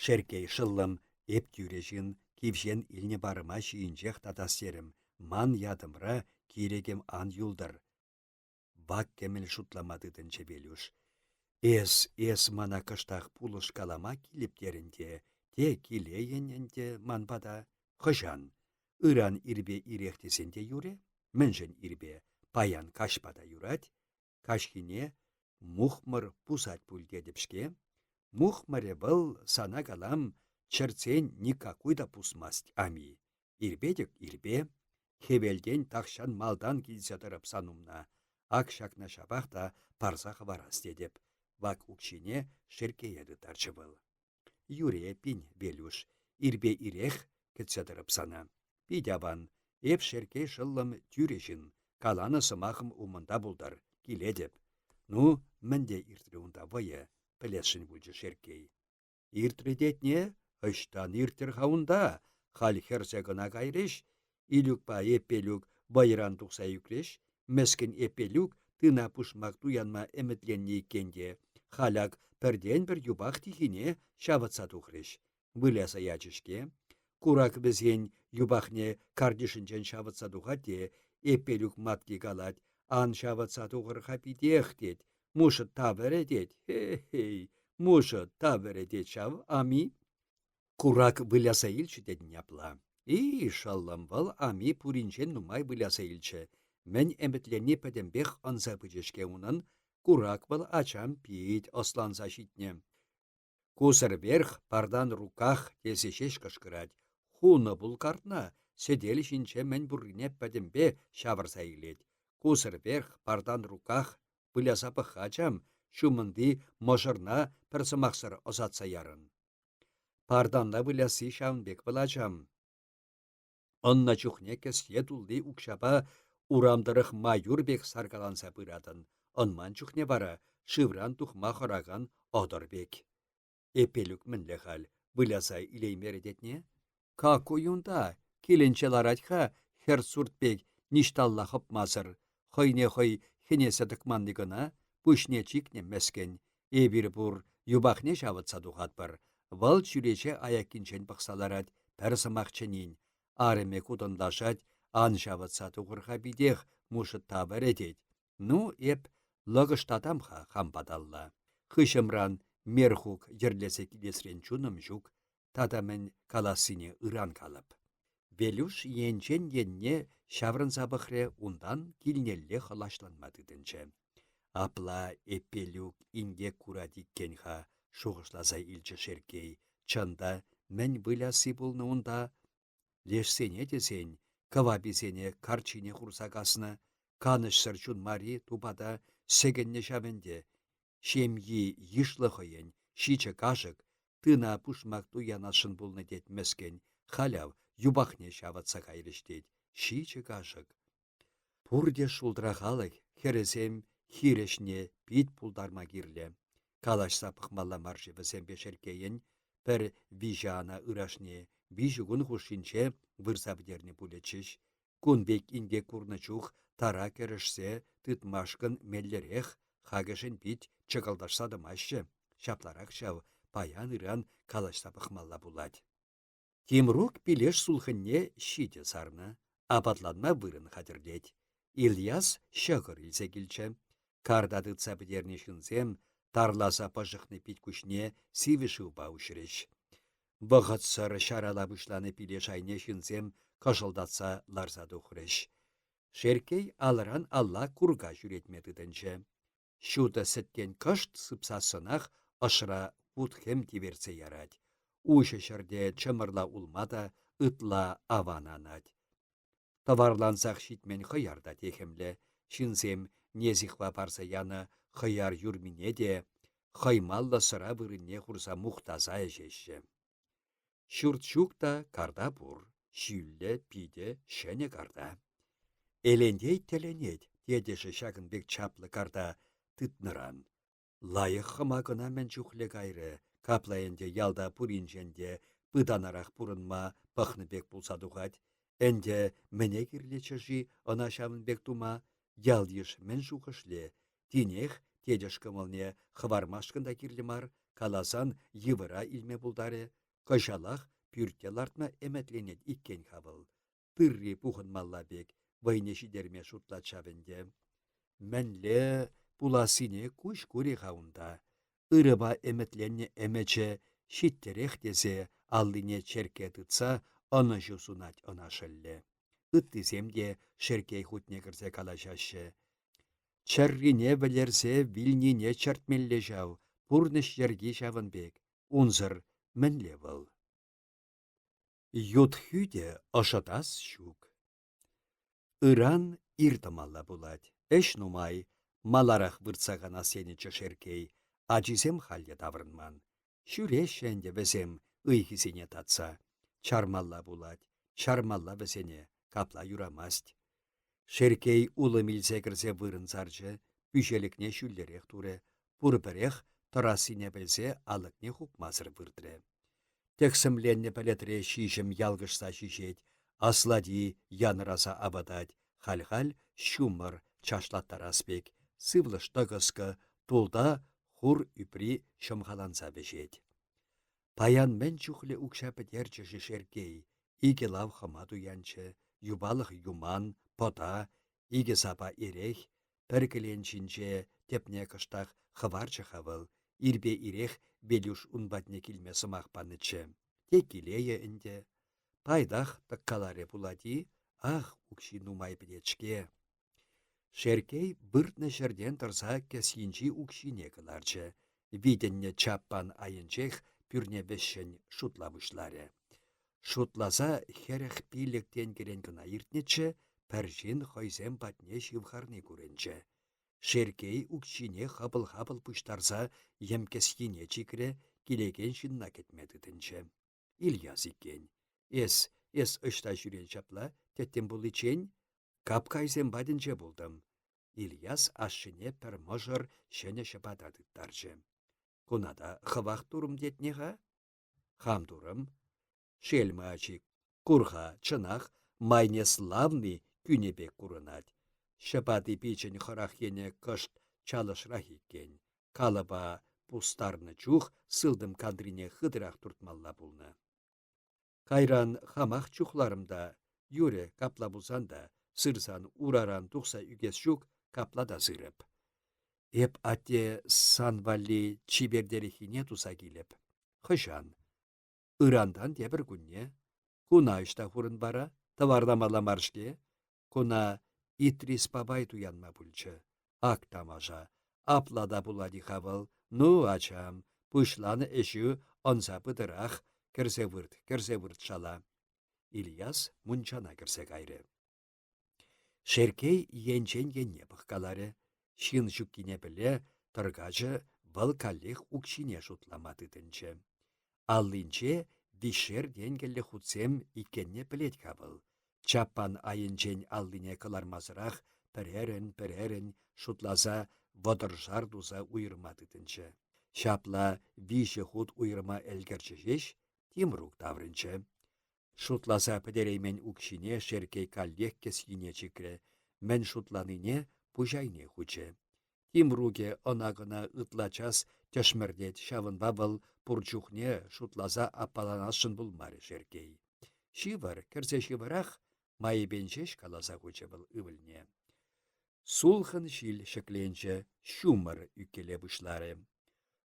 Шерккей шӑллӑм, эп тӳрӗ ҫын, кивҫен илнӗ парӑма ҫийӗнчех татас терӗм. Ман ятӑмра кирӗкӗм ан юлтӑр. Вак кӗмӗл шутлама тытӑнчӗ Велюш. Эс, эс мана кӑштах пулӑшкалама килӗп терӗн те, те килейӗн ӗнтӗ ман пата. Хӑҫан? Ыран ирпе ирех тесен те юрӗ. Мӗншӗн ирпе? Паян каҫпа та юрать. Каҫхине мухмӑр пусать пуль тетӗп-ҫке. Мухмӑрӗ вӑл, сана калам, чӗртсен никакуй та пусмасть ами. Ирпе-тӗк ирпе. Хӗвелтен тахҫан малтан килсе тӑрӑп сан умна. Ак ҫакна ҫапах та парса хӑварас тетӗп. Вак укҫине Шерккее тыттарчӗ вӑл. Юрӗ эппин, Велюш, ирпе ирех кӗтсе тӑрӑп сана. Пит аван, эп Шерккей шӑллӑм тӳрӗ ҫын, каланӑ сӑмахӑм умӑнта пултӑр, килетӗп. Ну, мӗнле иртрӗ унта вӑйӑ, пӗлесшӗн пулчӗ Шерккей. Иртрӗ тетне? Ӑҫтан ирттӗр-ха унта? Халь хӗрсе кӑна кайрӗҫ. Илюкпа Эппелюк вӑйӑран тухса ӳкрӗҫ. Мӗскӗн Эппелюк тына пушмак туянма ӗмӗтленнӗ иккен те, халь ак пӗртен-пӗр юпах тихине ҫавӑтса тухрӗҫ. Выляса ячӗ-ҫке. Курак вӗсен юпахне картишӗнчен ҫавӑтса тухать те Эппелюк матки калать: «Ан ҫавӑтса тухӑр-ха питех», тет. Мушӑ тавӑрӗ тет. Хе-хей, мушӑ тавӑрӗ тет ҫав ами. Курак выляса илчӗ тетӗн апла. И, шӑллӑм, вӑл ами пуринчен нумай выляса илчӗ. Мӗн ӗмӗтленни пӗтӗмпех ӑнса пычӗ-ҫке унӑн. Курак вӑл ачам пит ӑсланса ҫитнӗ. Кусӑр верх, партан руках тесе ҫеҫ кӑшкӑрать. Хунӑ пул картна, сӗтел ҫинче мӗн пуррине пӗтӗмпе ҫавӑрса илет. Кусӑр верх, партан руках выляса пӑх-ха, ачам, ҫумӑнти мӑшӑрна пӗр сӑмахсӑр ӑсатса ярӑн. Партанла вылясси ҫавӑн пек вӑл, ачам. Ӑннӑ чухне кӗсье тулли укҫапа. Урам тӑрӑх маюр пек саркаланса пыратӑн, ӑнман чухне вара шывран тухма хӑракан ӑтӑр пек. Эппелюк мӗнле халь, выляса илеймерӗ тетне? Какуй унта, килӗнче ларать-ха хӗрт-сурт пек ниҫталла хӑпмасӑр. Хӑйне хӑй хӗнесе тӑкманни кӑна, пуҫне чикнӗ мӗскӗн. Эпир пур, юпахне ҫавӑтса тухатпӑр. Вӑл чӳрече аяккинчен пӑхса ларать, пӗр сӑмах чӗнин. Арӑмӗ кутӑнлашать, ан ҫавӑтса тухӑр-ха питех, мушӑт тавӑрӗ тет. Ну, эп лӑкӑштатам-ха хам паталла. Хыҫӑмран Мерхук йӗрлесе килесрен чунӑм ҫук. Тата мӗн калассине ыран калӑп. Велюш енчен енне ҫаврӑнса пӑхрӗ, унтан килнелле хӑлаҫланма тытӑнчӗ. Апла Эппелюк инкек курать иккен-ха, шухӑшласа илчӗ Шерккей. Чӑн та, мӗн вылясси пулнӑ унта? Лешсене тесен, кӑваписене карчине хурса каснӑ. Канӑҫсӑр чун мар-и тупата сӗкӗннӗ ҫав ӗнтӗ. Ҫемйи йышлӑ хӑйӗн, ҫичӗ кашӑк, тына пушмак туянасшӑн пулнӑ тет мӗскӗн, халь ав юпахне ҫавӑтса кайрӗҫ тет, ҫичӗ кашӑк. Пурте шултра халӑх, хӗрӗсем хирӗҫне пит пултарма кирлӗ. Калаҫса пӑхмалла мар-ши вӗсемпе Шерккейӗн? Пӗр виҫӗ ана ырашне виҫӗ кун хушшинче вырса пӗтернӗ пулӗччӗҫ. Кун пек инкек курнӑ чух тара кӗрӗшсе тытмашкӑн меллӗрех, хакӗшӗн пит чӑкӑлташса тӑмаҫҫӗ. Ҫапларах ҫав, паян-ыран калаҫса пӑхмалла пулать. Тимрук пилеш сулхӑнне ҫитӗ сарнӑ, апатланма вырӑн хатӗрлет. Ильяс ҫӑкӑр илсе килчӗ. Карта тытса пӗтернӗ ҫынсем тарласа пӑшӑхнӑ пит-куҫне сивӗ шывпа уҫрӗҫ. Вӑхӑтсӑр ҫарала пуҫланӑ пилеш айне ҫынсем кӑшӑлтатса ларса тухрӗҫ. Шерккей алӑран алла курка ҫӳретме тытӑнчӗ. Ҫутӑ сӗткен кӑшт сыпсассӑнах ӑшра вут-хӗм тиверсе ярать. Уҫӑ ҫӗрте чӑмӑрла улма та ытла аван анать. Тӑварлансах ҫитмен хӑяр та техӗмлӗ. Ҫынсем Несихва парса янӑ хӑяр юрмине те хӑймаллӑ сӑра вырӑнне хурса мухтаса ӗҫеҫҫӗ. Ҫурт ҫук та карта пур, ҫӳллӗ, питӗ ҫӗнӗ карта. Элентей тӗлӗнет тетӗшӗ ҫакӑн пек чаплӑ карта тытнӑран. Лайӑх хӑма кӑна мӗн чухлӗ кайрӗ, капла ӗнтӗ ялта пуринчен те пытанарах пурӑнма пӑхнӑ пек пулса тухать. Ӗнтӗ мӗне кирлӗччӗ-ши ӑна ҫавӑн пек тума? Ял-йыш мӗн шухӑшлӗ? Тинех тетӗш кӑмӑлне хӑвармашкӑн та кирлӗ мар, каласан йывӑра илме пултарӗ. Кӑҫалах пӳрте лартма ӗмӗтленет иккен-ха вӑл. Тырри пухӑнмалла пек, вӑйне ҫитерме шутлать ҫав ӗнтӗ. Мӗнле пулассине куҫ курӗ-ха унта. Ырӑпа ӗмӗтленнӗ ӗмӗчӗ ҫиттӗрех тесе аллине черкке тытса ӑнӑҫу сунать ӑна шӑллӗ. Ыттисем те Шерккей хутне кӗрсе калаҫаҫҫӗ. Чӗррине вӗлерсе вилнине чӗртмелле ҫав, пурнӑҫ йӗрки ҫавӑн пек, унсӑр мӗнле вӑл? Ют хӳтӗ ӑшӑтас ҫук. Ыран ир тӑмалла пулать, ӗҫ нумай, маларах выртса канас тенӗччӗ Шерккей, ачисем халь те таврӑнман. Ҫӳреҫҫӗ ӗнтӗ вӗсем ыйхисене татса. Чармалла пулать, чармалла вӗсене, капла юрамасть. Шерккей улӑм илсе кӗрсе вырӑн сарчӗ, пӳҫелӗкне ҫӳллӗрех турӗ, пурпӗрех тӑрассине пӗлсе алӑкне хупмасӑр выртрӗ. Тӗксӗмленнӗ пӗлӗтре ҫиҫӗм ялкӑшса ҫиҫет, аслати янӑраса авӑтать, халь-халь ҫумӑр чашлаттарас пек, сывлӑш тӑкӑскӑ, тулта хур ӳпри ҫӑмхаланса вӗҫет. Паян мӗн чухлӗ укҫа пӗтерчӗ-ши Шерккей? Икӗ лав хӑма туянчӗ, юпалӑх юман, пӑта, икӗ сапа эрех, пӗр кӗленчинче тӗпне кӑштах хӑварчӗ-ха вӑл, ирпе ирех Велюш ун патне килме сӑмах панӑччӗ. Те килейӗ ӗнтӗ. Пайтах тӑккаларӗ пулать-и? Ах, укҫи нумай пӗтет-ҫке. Шерккей выртнӑ ҫӗртен тӑрса кӗсйинчи укҫине кӑларчӗ, витӗннӗ чаппан айӗнчех пӳрне вӗҫҫӗн шутла пуҫларӗ. Шутласа 45 тенкӗрен кӑна иртнӗччӗ, пӗр ҫын хӑйсем патне ҫывхарни курӑнчӗ. Шерккей укҫине хӑпӑл-хапӑл пуҫтарса йӗм кӗсйине чикрӗ, килекен ҫынна кӗтме тытӑнчӗ. Ильяс иккен. Эс, эс ӑҫта ҫӳрен ҫапла, тӗттӗм пуличчен? Капкайсем патӗнче пултӑм. Ильяс ашшӗне пӗр мӑшӑр ҫӗнӗ ҫӑпата тыттарчӗ. Куна та хӑвах турӑм тетне-ха? Хам турӑм. Шельмӑ ачи, кур-ха, чӑнах, майне славный кӳнӗ пек курӑнать. Ҫӑпати пичӗн хӑрах енӗ кӑшт чалӑшрах иккен. Калӑпа пустарнӑ чух сылтӑм кантрине хытӑрах туртмалла пулнӑ. Кайран хамах чухларӑм та, юрӗ, капла пулсан та, сырсан ураран тухса ӳкес ҫук, капла та сырӑп. Эп, атте, сан валли чипертереххине туса килӗп. Хӑҫан? Ырантан тепӗр кунне. Куна ӑҫта хурӑн вара? Тӑварламалла мар-ҫке. Куна Итрис папай туянма пулчӗ. Ак тамаша, апла та пулать-и-ха вӑл. Ну, ачам, пуҫланӑ ӗҫӳ ӑнса пытӑрах, кӗрсе вырт, кӗрсе вырт шала. Ильяс мунчана кӗрсе кайрӗ. Шерккей енчен енне пӑхкаларӗ. Ҫын ҫуккине пӗле тӑркачӑ вӑл каллех укҫине шутлама тытӑнчӗ. Аллинче виҫшер тенкӗллӗ хутсем иккенне пӗлет-ха вӑл. Чаппан айӗнчен аллине кӑлармасӑрах пӗрерӗн-пӗрерӗн шутласа вӑтӑршар туса уйӑрма тытӑнчӗ. Ҫапла виҫӗ хут уйӑрма ӗлкӗрчӗ ҫеҫ, Тимрук таврӑнчӗ. Шутласа пӗтереймен укҫине Шерккей каллех кӗсйине чикрӗ, мӗн шутланине пуҫ айне хучӗ. Тимрукӗ ӑна-кӑна ытла час тӗшмӗртет, ҫавӑнпа вӑл пур чухне шутласа аппаланасшӑн пулмарӗ Шерккей. Ҫывӑр, кӗрсе ҫывӑрах, майӗпен ҫеҫ каласа хучӗ вӑл ывӑлне. Сулхӑн ҫил ҫӗкленчӗ, ҫумӑр ӳккеле пуҫларӗ.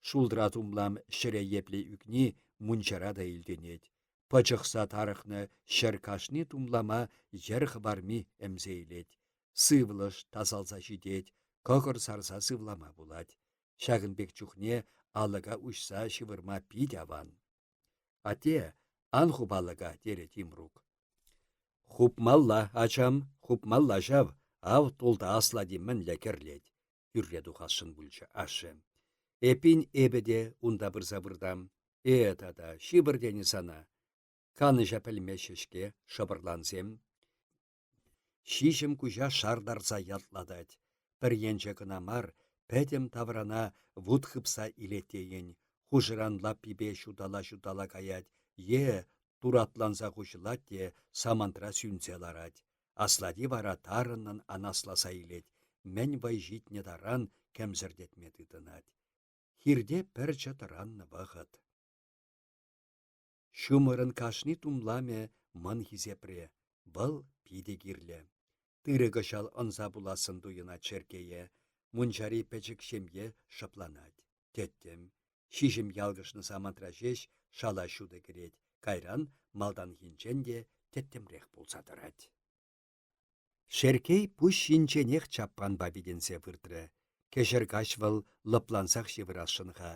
Шултра тумлам ҫӗре епле ӳкни мунчара та илтӗнет. Пӑчӑхса тарӑхнӑ ҫӗр кашни тумлама йӗр хӑварми ӗмсе илет. Сывлӑш тасалса ҫитет, кӑкӑр сарса сывлама пулать. Ҫакӑн пек чухне алӑка уҫса ҫывӑрма пит аван. Атте, ан хуп алӑка, терӗ Тимрук. Хупмалла, ачам, хупмалла ҫав, ав тулта аслати мӗнле кӗрлет, тӳрре тухасшӑн пулчӗ ашшӗ. Эппин эпӗ те унта пырса выртам. Э, тата, ҫывӑр тенӗ сана. Канӑҫа пӗлмеҫҫӗ-ҫке шӑпӑрлансем. Ҫиҫӗм куҫа шартарса ялтлатать. Пӗр енче кӑна мар, пӗтӗм таврана вут хыпса илет тейӗн, хушӑран лаппипе ҫутала-ҫутала каять е туратланса хуҫӑлать те самантра сӳнсе ларать. Аслати вара тарӑннӑн анасласа илет, мӗн вӑй ҫитнӗ таран кӗмсӗртетме тытӑнать. Хирте пӗрчӗ тӑраннӑ вӑхӑт. Ҫумӑрӑн кашни тумламӗ мӑн хисепре, вӑл питӗ кирлӗ. Тырӑ кӑҫал ӑнса пулассӑн туйӑнать Шерккее. Мунчари пӗчӗк ҫемье шӑпланать. Тӗттӗм. Ҫиҫӗм ялкӑшнӑ самантра ҫеҫ шала ҫутӑ кӗрет, кайран малтанхинчен те тӗттӗмрех пулса тӑрать. Шерккей пуҫ ҫинченех чаппанпа витӗнсе выртрӗ. Кӗҫӗр каҫ вӑл лӑплансах ҫывӑрасшӑн-ха.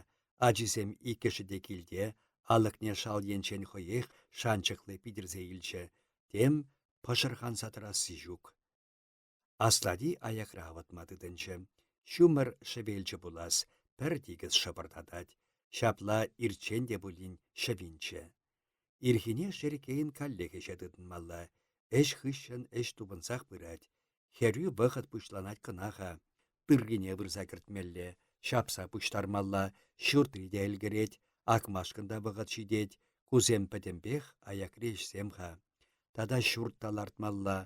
Ачисем иккӗшӗ те килте, алӑкне шал енчен хӑех шанчӑклӑ питӗрсе илчӗ. Тем пӑшӑрханса тӑрасси ҫук. Аслати аякра авӑтма тытӑнчӗ. Ҫумӑр шӗвелчӗ пулас, пӗр тикӗс шӑпӑртатать. Ҫапла ирччен те пулин ҫӑвинччӗ. Ирхине Шерккейӗн каллех ӗҫе тытӑнмалла. Ӗҫ хыҫҫӑн ӗҫ тупӑнсах пырать. Хӗрӳ вӑхӑт пуҫланать кӑна-ха. Тыррине вырса кӗртмелле, ҫапса пуҫтармалла, ҫуртри те ӗлкӗрет, акмашкӑн та вӑхӑт ҫитет. Кусем пӗтӗмпех аякри ӗҫсем-ха. Тата ҫурт та лартмалла,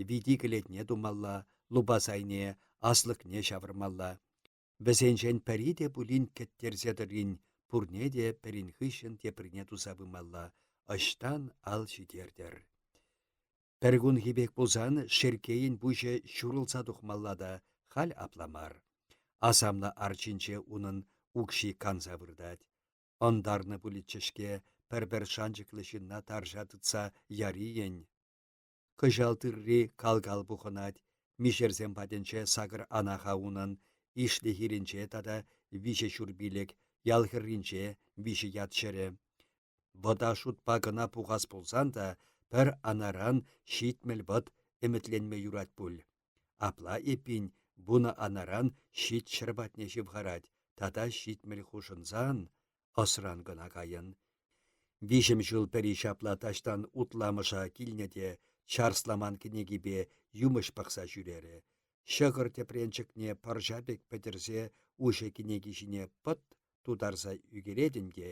вити-кӗлетне тумалла, лупасайне, аслӑкне ҫавӑрмалла. Вӗсенчен пӗри те пулин кӗттерсе тӑрин, пурне те пӗрин хыҫҫӑн теприне туса пымалла, ӑҫтан ал ҫитертӗр. Пӗркунхи пек пулсан Шерккейӗн пуҫӗ ҫурӑлса тухмалла та, халь апла мар. Асамлӑ арчинче унӑн укҫи канса выртать. Ӑнтарнӑ пулӗччӗ-ҫке пӗр-пӗр шанчӑклӑ ҫынна тарҫа тытса ярийӗн. Кӑҫал тырри кал-кал пухӑнать, мишерсем патӗнче сакӑр ана-ха унӑн, Ишлӗ хирӗнче тата виҫӗ ҫурпилӗк, ял хӗрринче виҫӗ ят ҫӗрӗ. Вӑта шутпа кӑна пухас пулсан та пӗр анаран 70 вӑт ӗмӗтленме юрать пуль. Апла эппин вунӑ анаран ҫичҫӗр патне ҫывхарать тата 70 хушӑнсан ӑсран кӑна кайӑн. Виҫӗм ҫул пӗри ҫапла таҫтан утламӑша килнӗ те. Чарсламан кӗнекипе юмӑҫ пӑхса ҫӳрерӗ. Ҫӑкӑр тӗпренчӗкне пӑрҫа пек пӗтӗрсе уҫӑ кӗнеки ҫине пӑт тутарса ӳкеретӗн те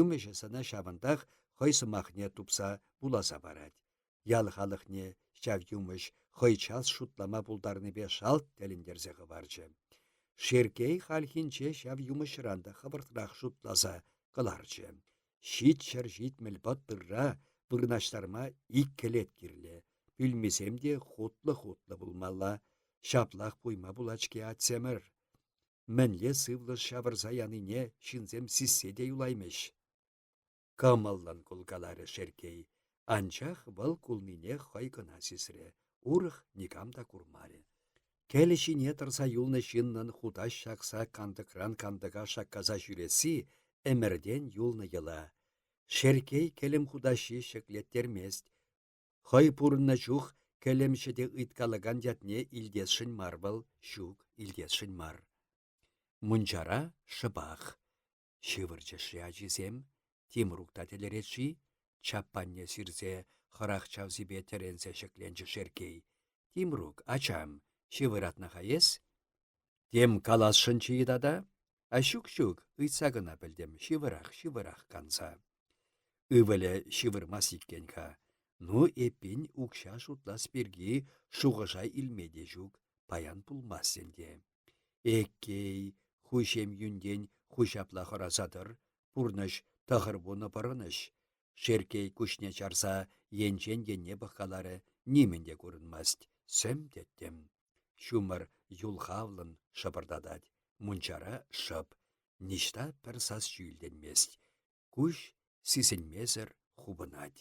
юмӑҫӗ сана ҫавӑнтах хӑй сӑмахне тупса вуласа парать. Ял халӑхне ҫав юмӑҫ хӑй час шутлама пултарнипе шалт тӗлӗнтерсе хӑварчӗ. Шерккей хальхинче ҫав юмӑҫран та хӑвӑртрах шутласа кӑларчӗ. 770 пӑт тырра вырнаҫтарма ик кӗлет кирлӗ, пӳлмисем те хутлӑ-хутлӑ пулмалла. Ҫаплах пуйма пулать-ҫке атьсемӗр. Мӗнле сывлӑш ҫавӑрса янине ҫынсем сиссе те юлаймӗҫ. Кӑмӑллӑн кулкаларӗ Шерккей, анчах вӑл кулнине хӑй кӑна сисрӗ, урӑх никам та курмарӗ. Кӗл ҫине тӑрса юлнӑ ҫыннӑн хутаҫ ҫакса кантӑкран кантӑка шаккаса ҫӳресси ӗмӗртен юлнӑ йӑла. Шерккей кӗлӗм хутаҫҫи ҫӗклеттермест. Хӑй пурӑннӑ чух кӗлӗмҫӗ те ыйткалакан ятне илтесшӗн мар вӑл, ҫук, илтесшӗн мар. Мунчара шӑпах. Ҫывӑрчӗҫ-ши ачисем? Тимрук та тӗлӗрет-ши? Чаппанне сирсе хӑрах чавсипе тӗренсе ҫӗкленчӗ Шерккей. Тимрук, ачам, ҫывӑратнӑ-ха эс? Тем каласшӑнччӗ-и тата? А ҫук-ҫук, ыйтса кӑна пӗлтӗм, ҫывӑрах, ҫывӑрах канса. Ывӑлӗ ҫывӑрмасть иккен-ха. Ну, эппин, укҫа шутлас пирки шухӑша илме те ҫук, паян пулмасть ӗнтӗ. Эккей, ху ҫемйӳнтен ху ҫапла хӑраса тӑр, пурнӑҫ 90 пӑрӑнӑҫ. Шерккей куҫне чарса енчен енне пӑхкаларӗ, нимӗн те курӑнмасть, сӗм тӗттӗм. Ҫумӑр юлхавлӑн шӑпӑртатать, мунчара шӑп, ниҫта пӗр сас-чӳ илтӗнмест. Куҫ сисӗнмесӗр хупӑнать.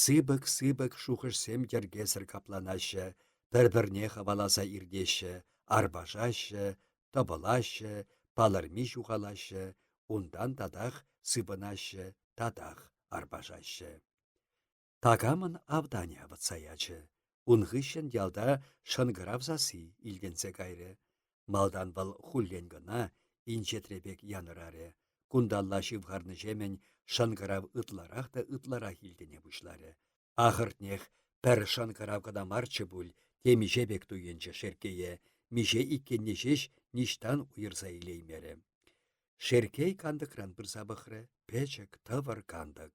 Сыпӑк-сыпӑк шухӑшсем йӗркесӗр капланаҫҫӗ, пӗр-пӗрне хӑваласа иртеҫҫӗ, арпашаҫҫӗ, тӑпӑлаҫҫӗ, палӑрми ҫухалаҫҫӗ, унтан татах сыпӑнаҫҫӗ, татах арпашаҫҫӗ. Такамӑн автанӗ авӑтса ячӗ. Ун хыҫҫӑн ялта шӑнкӑрав сасси илтӗнсе кайрӗ. Малтан вӑл хуллен кӑна, инҫетре пек янӑрарӗ. Кунталла ҫывхарнӑҫемӗн шӑнкӑрав ытларах та ытларах илтӗне пуҫларӗ. Ахӑртнех, пӗр шӑнкӑрав кӑна марччӗ пуль, темиҫе пек туйӑнчӗ Шерккее, миҫе иккенне ҫеҫ ниҫтан уйӑрса илеймерӗ. Шерккей кантӑкран пырса пӑхрӗ, пӗчӗк, тӑвӑр кантӑк.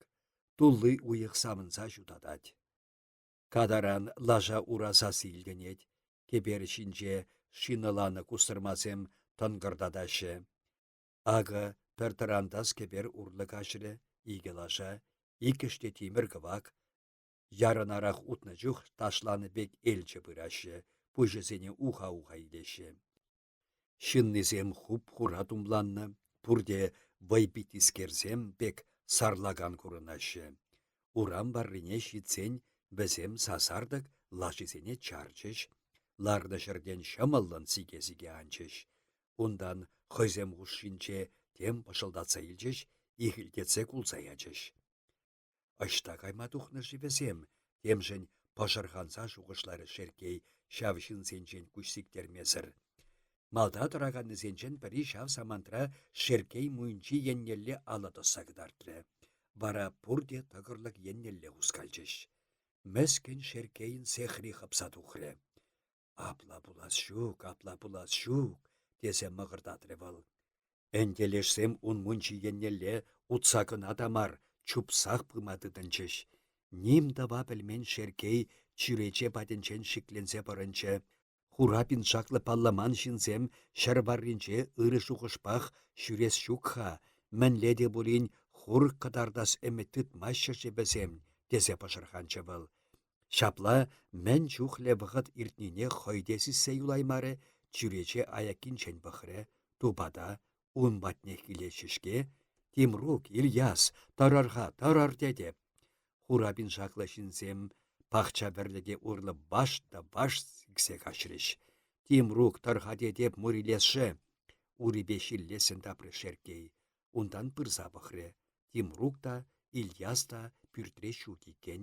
Тулли уйӑх савӑнса ҫутатать. Катаран лаша ура сасси илтӗнет. Кӗпер ҫинче шинӑланӑ кустӑрмасем тӑнкӑртатаҫҫӗ. Акӑ пӗр тӑрантас кӗпер урлӑ каҫрӗ, икӗ лаша, иккӗш те тимӗр кӑвак. Ярӑнарах утнӑ чух ташланӑ пек элчӗ пыраҫҫӗ, пуҫӗсене уха-уха илеҫҫӗ. Ҫыннисем хуп-хура тумланнӑ, пурте вӑйпиттискерсем пек сарлакан курӑнаҫҫӗ. Урам варрине ҫитсен вӗсем сасартӑк лашисене чарчӗҫ, ларнӑ ҫӗртен ҫӑмӑллӑн сике-сике анчӗҫ. Унтан хӑйсем хушшинче тем пӑшӑлтатса илчӗҫ, ихӗлтетсе кулса ячӗҫ. Ӑҫта кайма тухнӑ-ши вӗсем? Темшӗн пӑшӑрханса шухӑшларӗ Шерккей ҫав ҫынсенчен куҫ сиктермесӗр. Малта тӑраканнисенчен пӗри ҫав самантра Шерккей мунчи еннелле алӑ тӑсса кӑтартрӗ. Вара пурте тӑкӑрлӑк еннелле хускалчӗҫ. Мӗскӗн Шерккейӗн сехри хӑпса тухрӗ. Апла пулас ҫук, апла пулас ҫук, тесе мӑкӑртатрӗ вӑл. Ӗнтӗ лешсем ун мунчи еннелле утса кӑна та мар, чупсах пыма тытӑнчӗҫ. Ним тӑва пӗлмен Шерккей чӳрече патӗнчен шикленсе пӑрӑнчӗ. Хура пиншаклӑ палламан ҫынсем ҫӗр варринче ырӑ шухӑшпах ҫӳрес ҫук-ха, мӗнле те пулин хур кӑтартас ӗмӗт тытмаҫҫӗ-ши вӗсем, тесе пӑшӑрханчӗ вӑл. Ҫапла мӗн чухлӗ вӑхӑт иртнине хӑй те сиссе юлаймарӗ, чӳрече аяккинчен пӑхрӗ, тупата, ун патнех килеҫҫӗ-ҫке. Тимрук, Ильяс, тӑрӑр-ха, тӑрӑр тетӗп. Хура пиншаклӑ ҫынсем пахча вӗрлӗкӗ урлӑ баш та баш сиксе каҫрӗҫ. Тимрук тӑр-ха тетӗп мурилесшӗ. Урипе ҫиллессӗн тапрӗ Шерккей. Унтан пырса пӑхрӗ. Тимрук та, Ильяс та пӳртре ҫук иккен.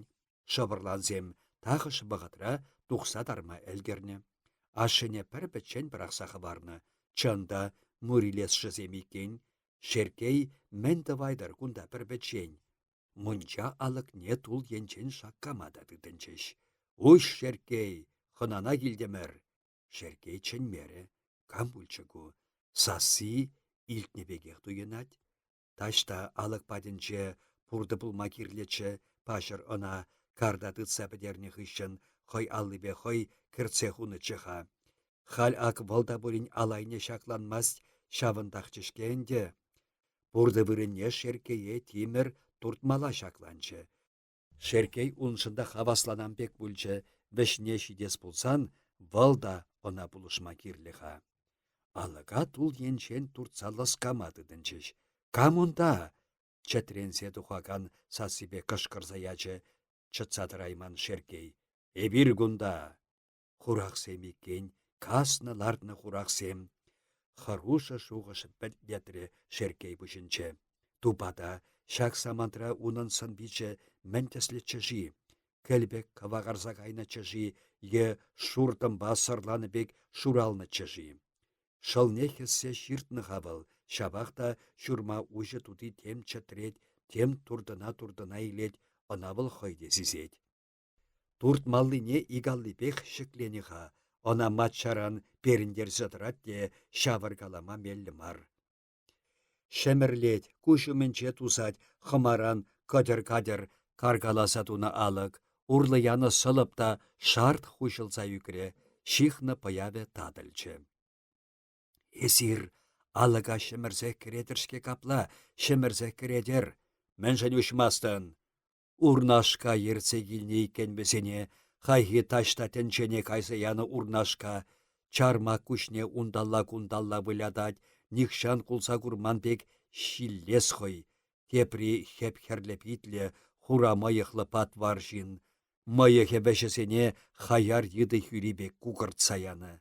Шӑпӑрлансем тахӑш вӑхӑтра тухса тарма ӗлкӗрнӗ. Ашшӗне пӗр-пӗччен пӑрахса хӑварнӑ. Чӑн та, мурилесшӗсем иккен. Шерккей мӗн тӑвайтӑр кунта пӗр-пӗччен? Мунча алӑкне тул енчен шаккама та тытӑнчӗҫ. Уҫ, Шерккей, хӑнана килтӗмӗр. Шерккей чӗнмерӗ. Кам пулчӗ ку? Сасси илтнӗ пекех туйӑнать. Таҫта алӑк патӗнче пуртӑ пулма кирлӗччӗ, паҫӑр ӑна карта тытса пӗтернӗ хыҫҫӑн хӑй аллипе хӑй кӗртсе хунӑччӗ-ха. Халь ак вӑл та пулин ал айне ҫакланмасть, ҫавӑнтахчӗ-ҫке ӗнтӗ. Пуртӑ вырӑнне Шерккее тимӗр туртмалла ҫакланчӗ. Шерккей уншӑн та хавасланам пек пулчӗ, вӗҫне ҫитес пулсан вӑл та ӑна пулӑшма кирлӗ-ха. Алӑка тул енчен туртса лӑскама тытӑнчӗҫ. «Кам унта?» — чӗтренсе тухакан сассипе кӑшкӑрса ячӗ чӑтса тӑрайман Шерккей. «Эпир кунта!» Хурахсем иккен, каснӑ-лартнӑ хурахсем. Хӑрушӑ шухӑш вӗлтлетрӗ Шерккей пуҫӗнче. Тупата, ҫак самантра унӑн сӑн-пичӗ мӗн тӗслӗччӗ-ши? Кӗл пек кӑвакарса кайнӑччӗ-ши е шур тӑмпа сӑрланӑ пек шуралнӑччӗ-ши? Шӑлне хӗссе ҫыртнӑ-ха вӑл, ҫапах та ҫурма уҫӑ тути тем чӗтрет, тем туртӑна-туртӑна илет, ӑна вӑл хӑй те сисет. Туртмаллине ик аллипех ҫӗкленӗ-ха, ӑна маччаран перӗнтерсе тӑрать те ҫавӑркалама меллӗ мар. Ҫӗмӗрлет, куҫ умӗнче тусать хӑмаран кӑтӗр-катӗр каркаласа тунӑ алӑк, урлӑ янӑ сӑлӑп та шарт хуҫӑлса ӳкрӗ, ҫыхнӑ пӑявӗ татӑлчӗ. Эсир алӑка ҫӗмӗрсех кӗретӗр-ҫке капла, ҫӗмӗрсех кӗретӗр. Мӗншӗн уҫмастӑн? Урнашка ертсе килнӗ иккен вӗсене, хайхи таҫта тӗнчене кайса янӑ Урнашка. Чармак куҫне унталла-кунталла вылятать, нихҫан кулса курман пек ҫиллес хӑй. Тепри хӗп-хӗрлӗ питлӗ, хура мӑйӑхлӑ патвар ҫын. Мӑйӑхӗ вӗҫӗсене хаяр йытӑ хӳри пек кукӑртса янӑ.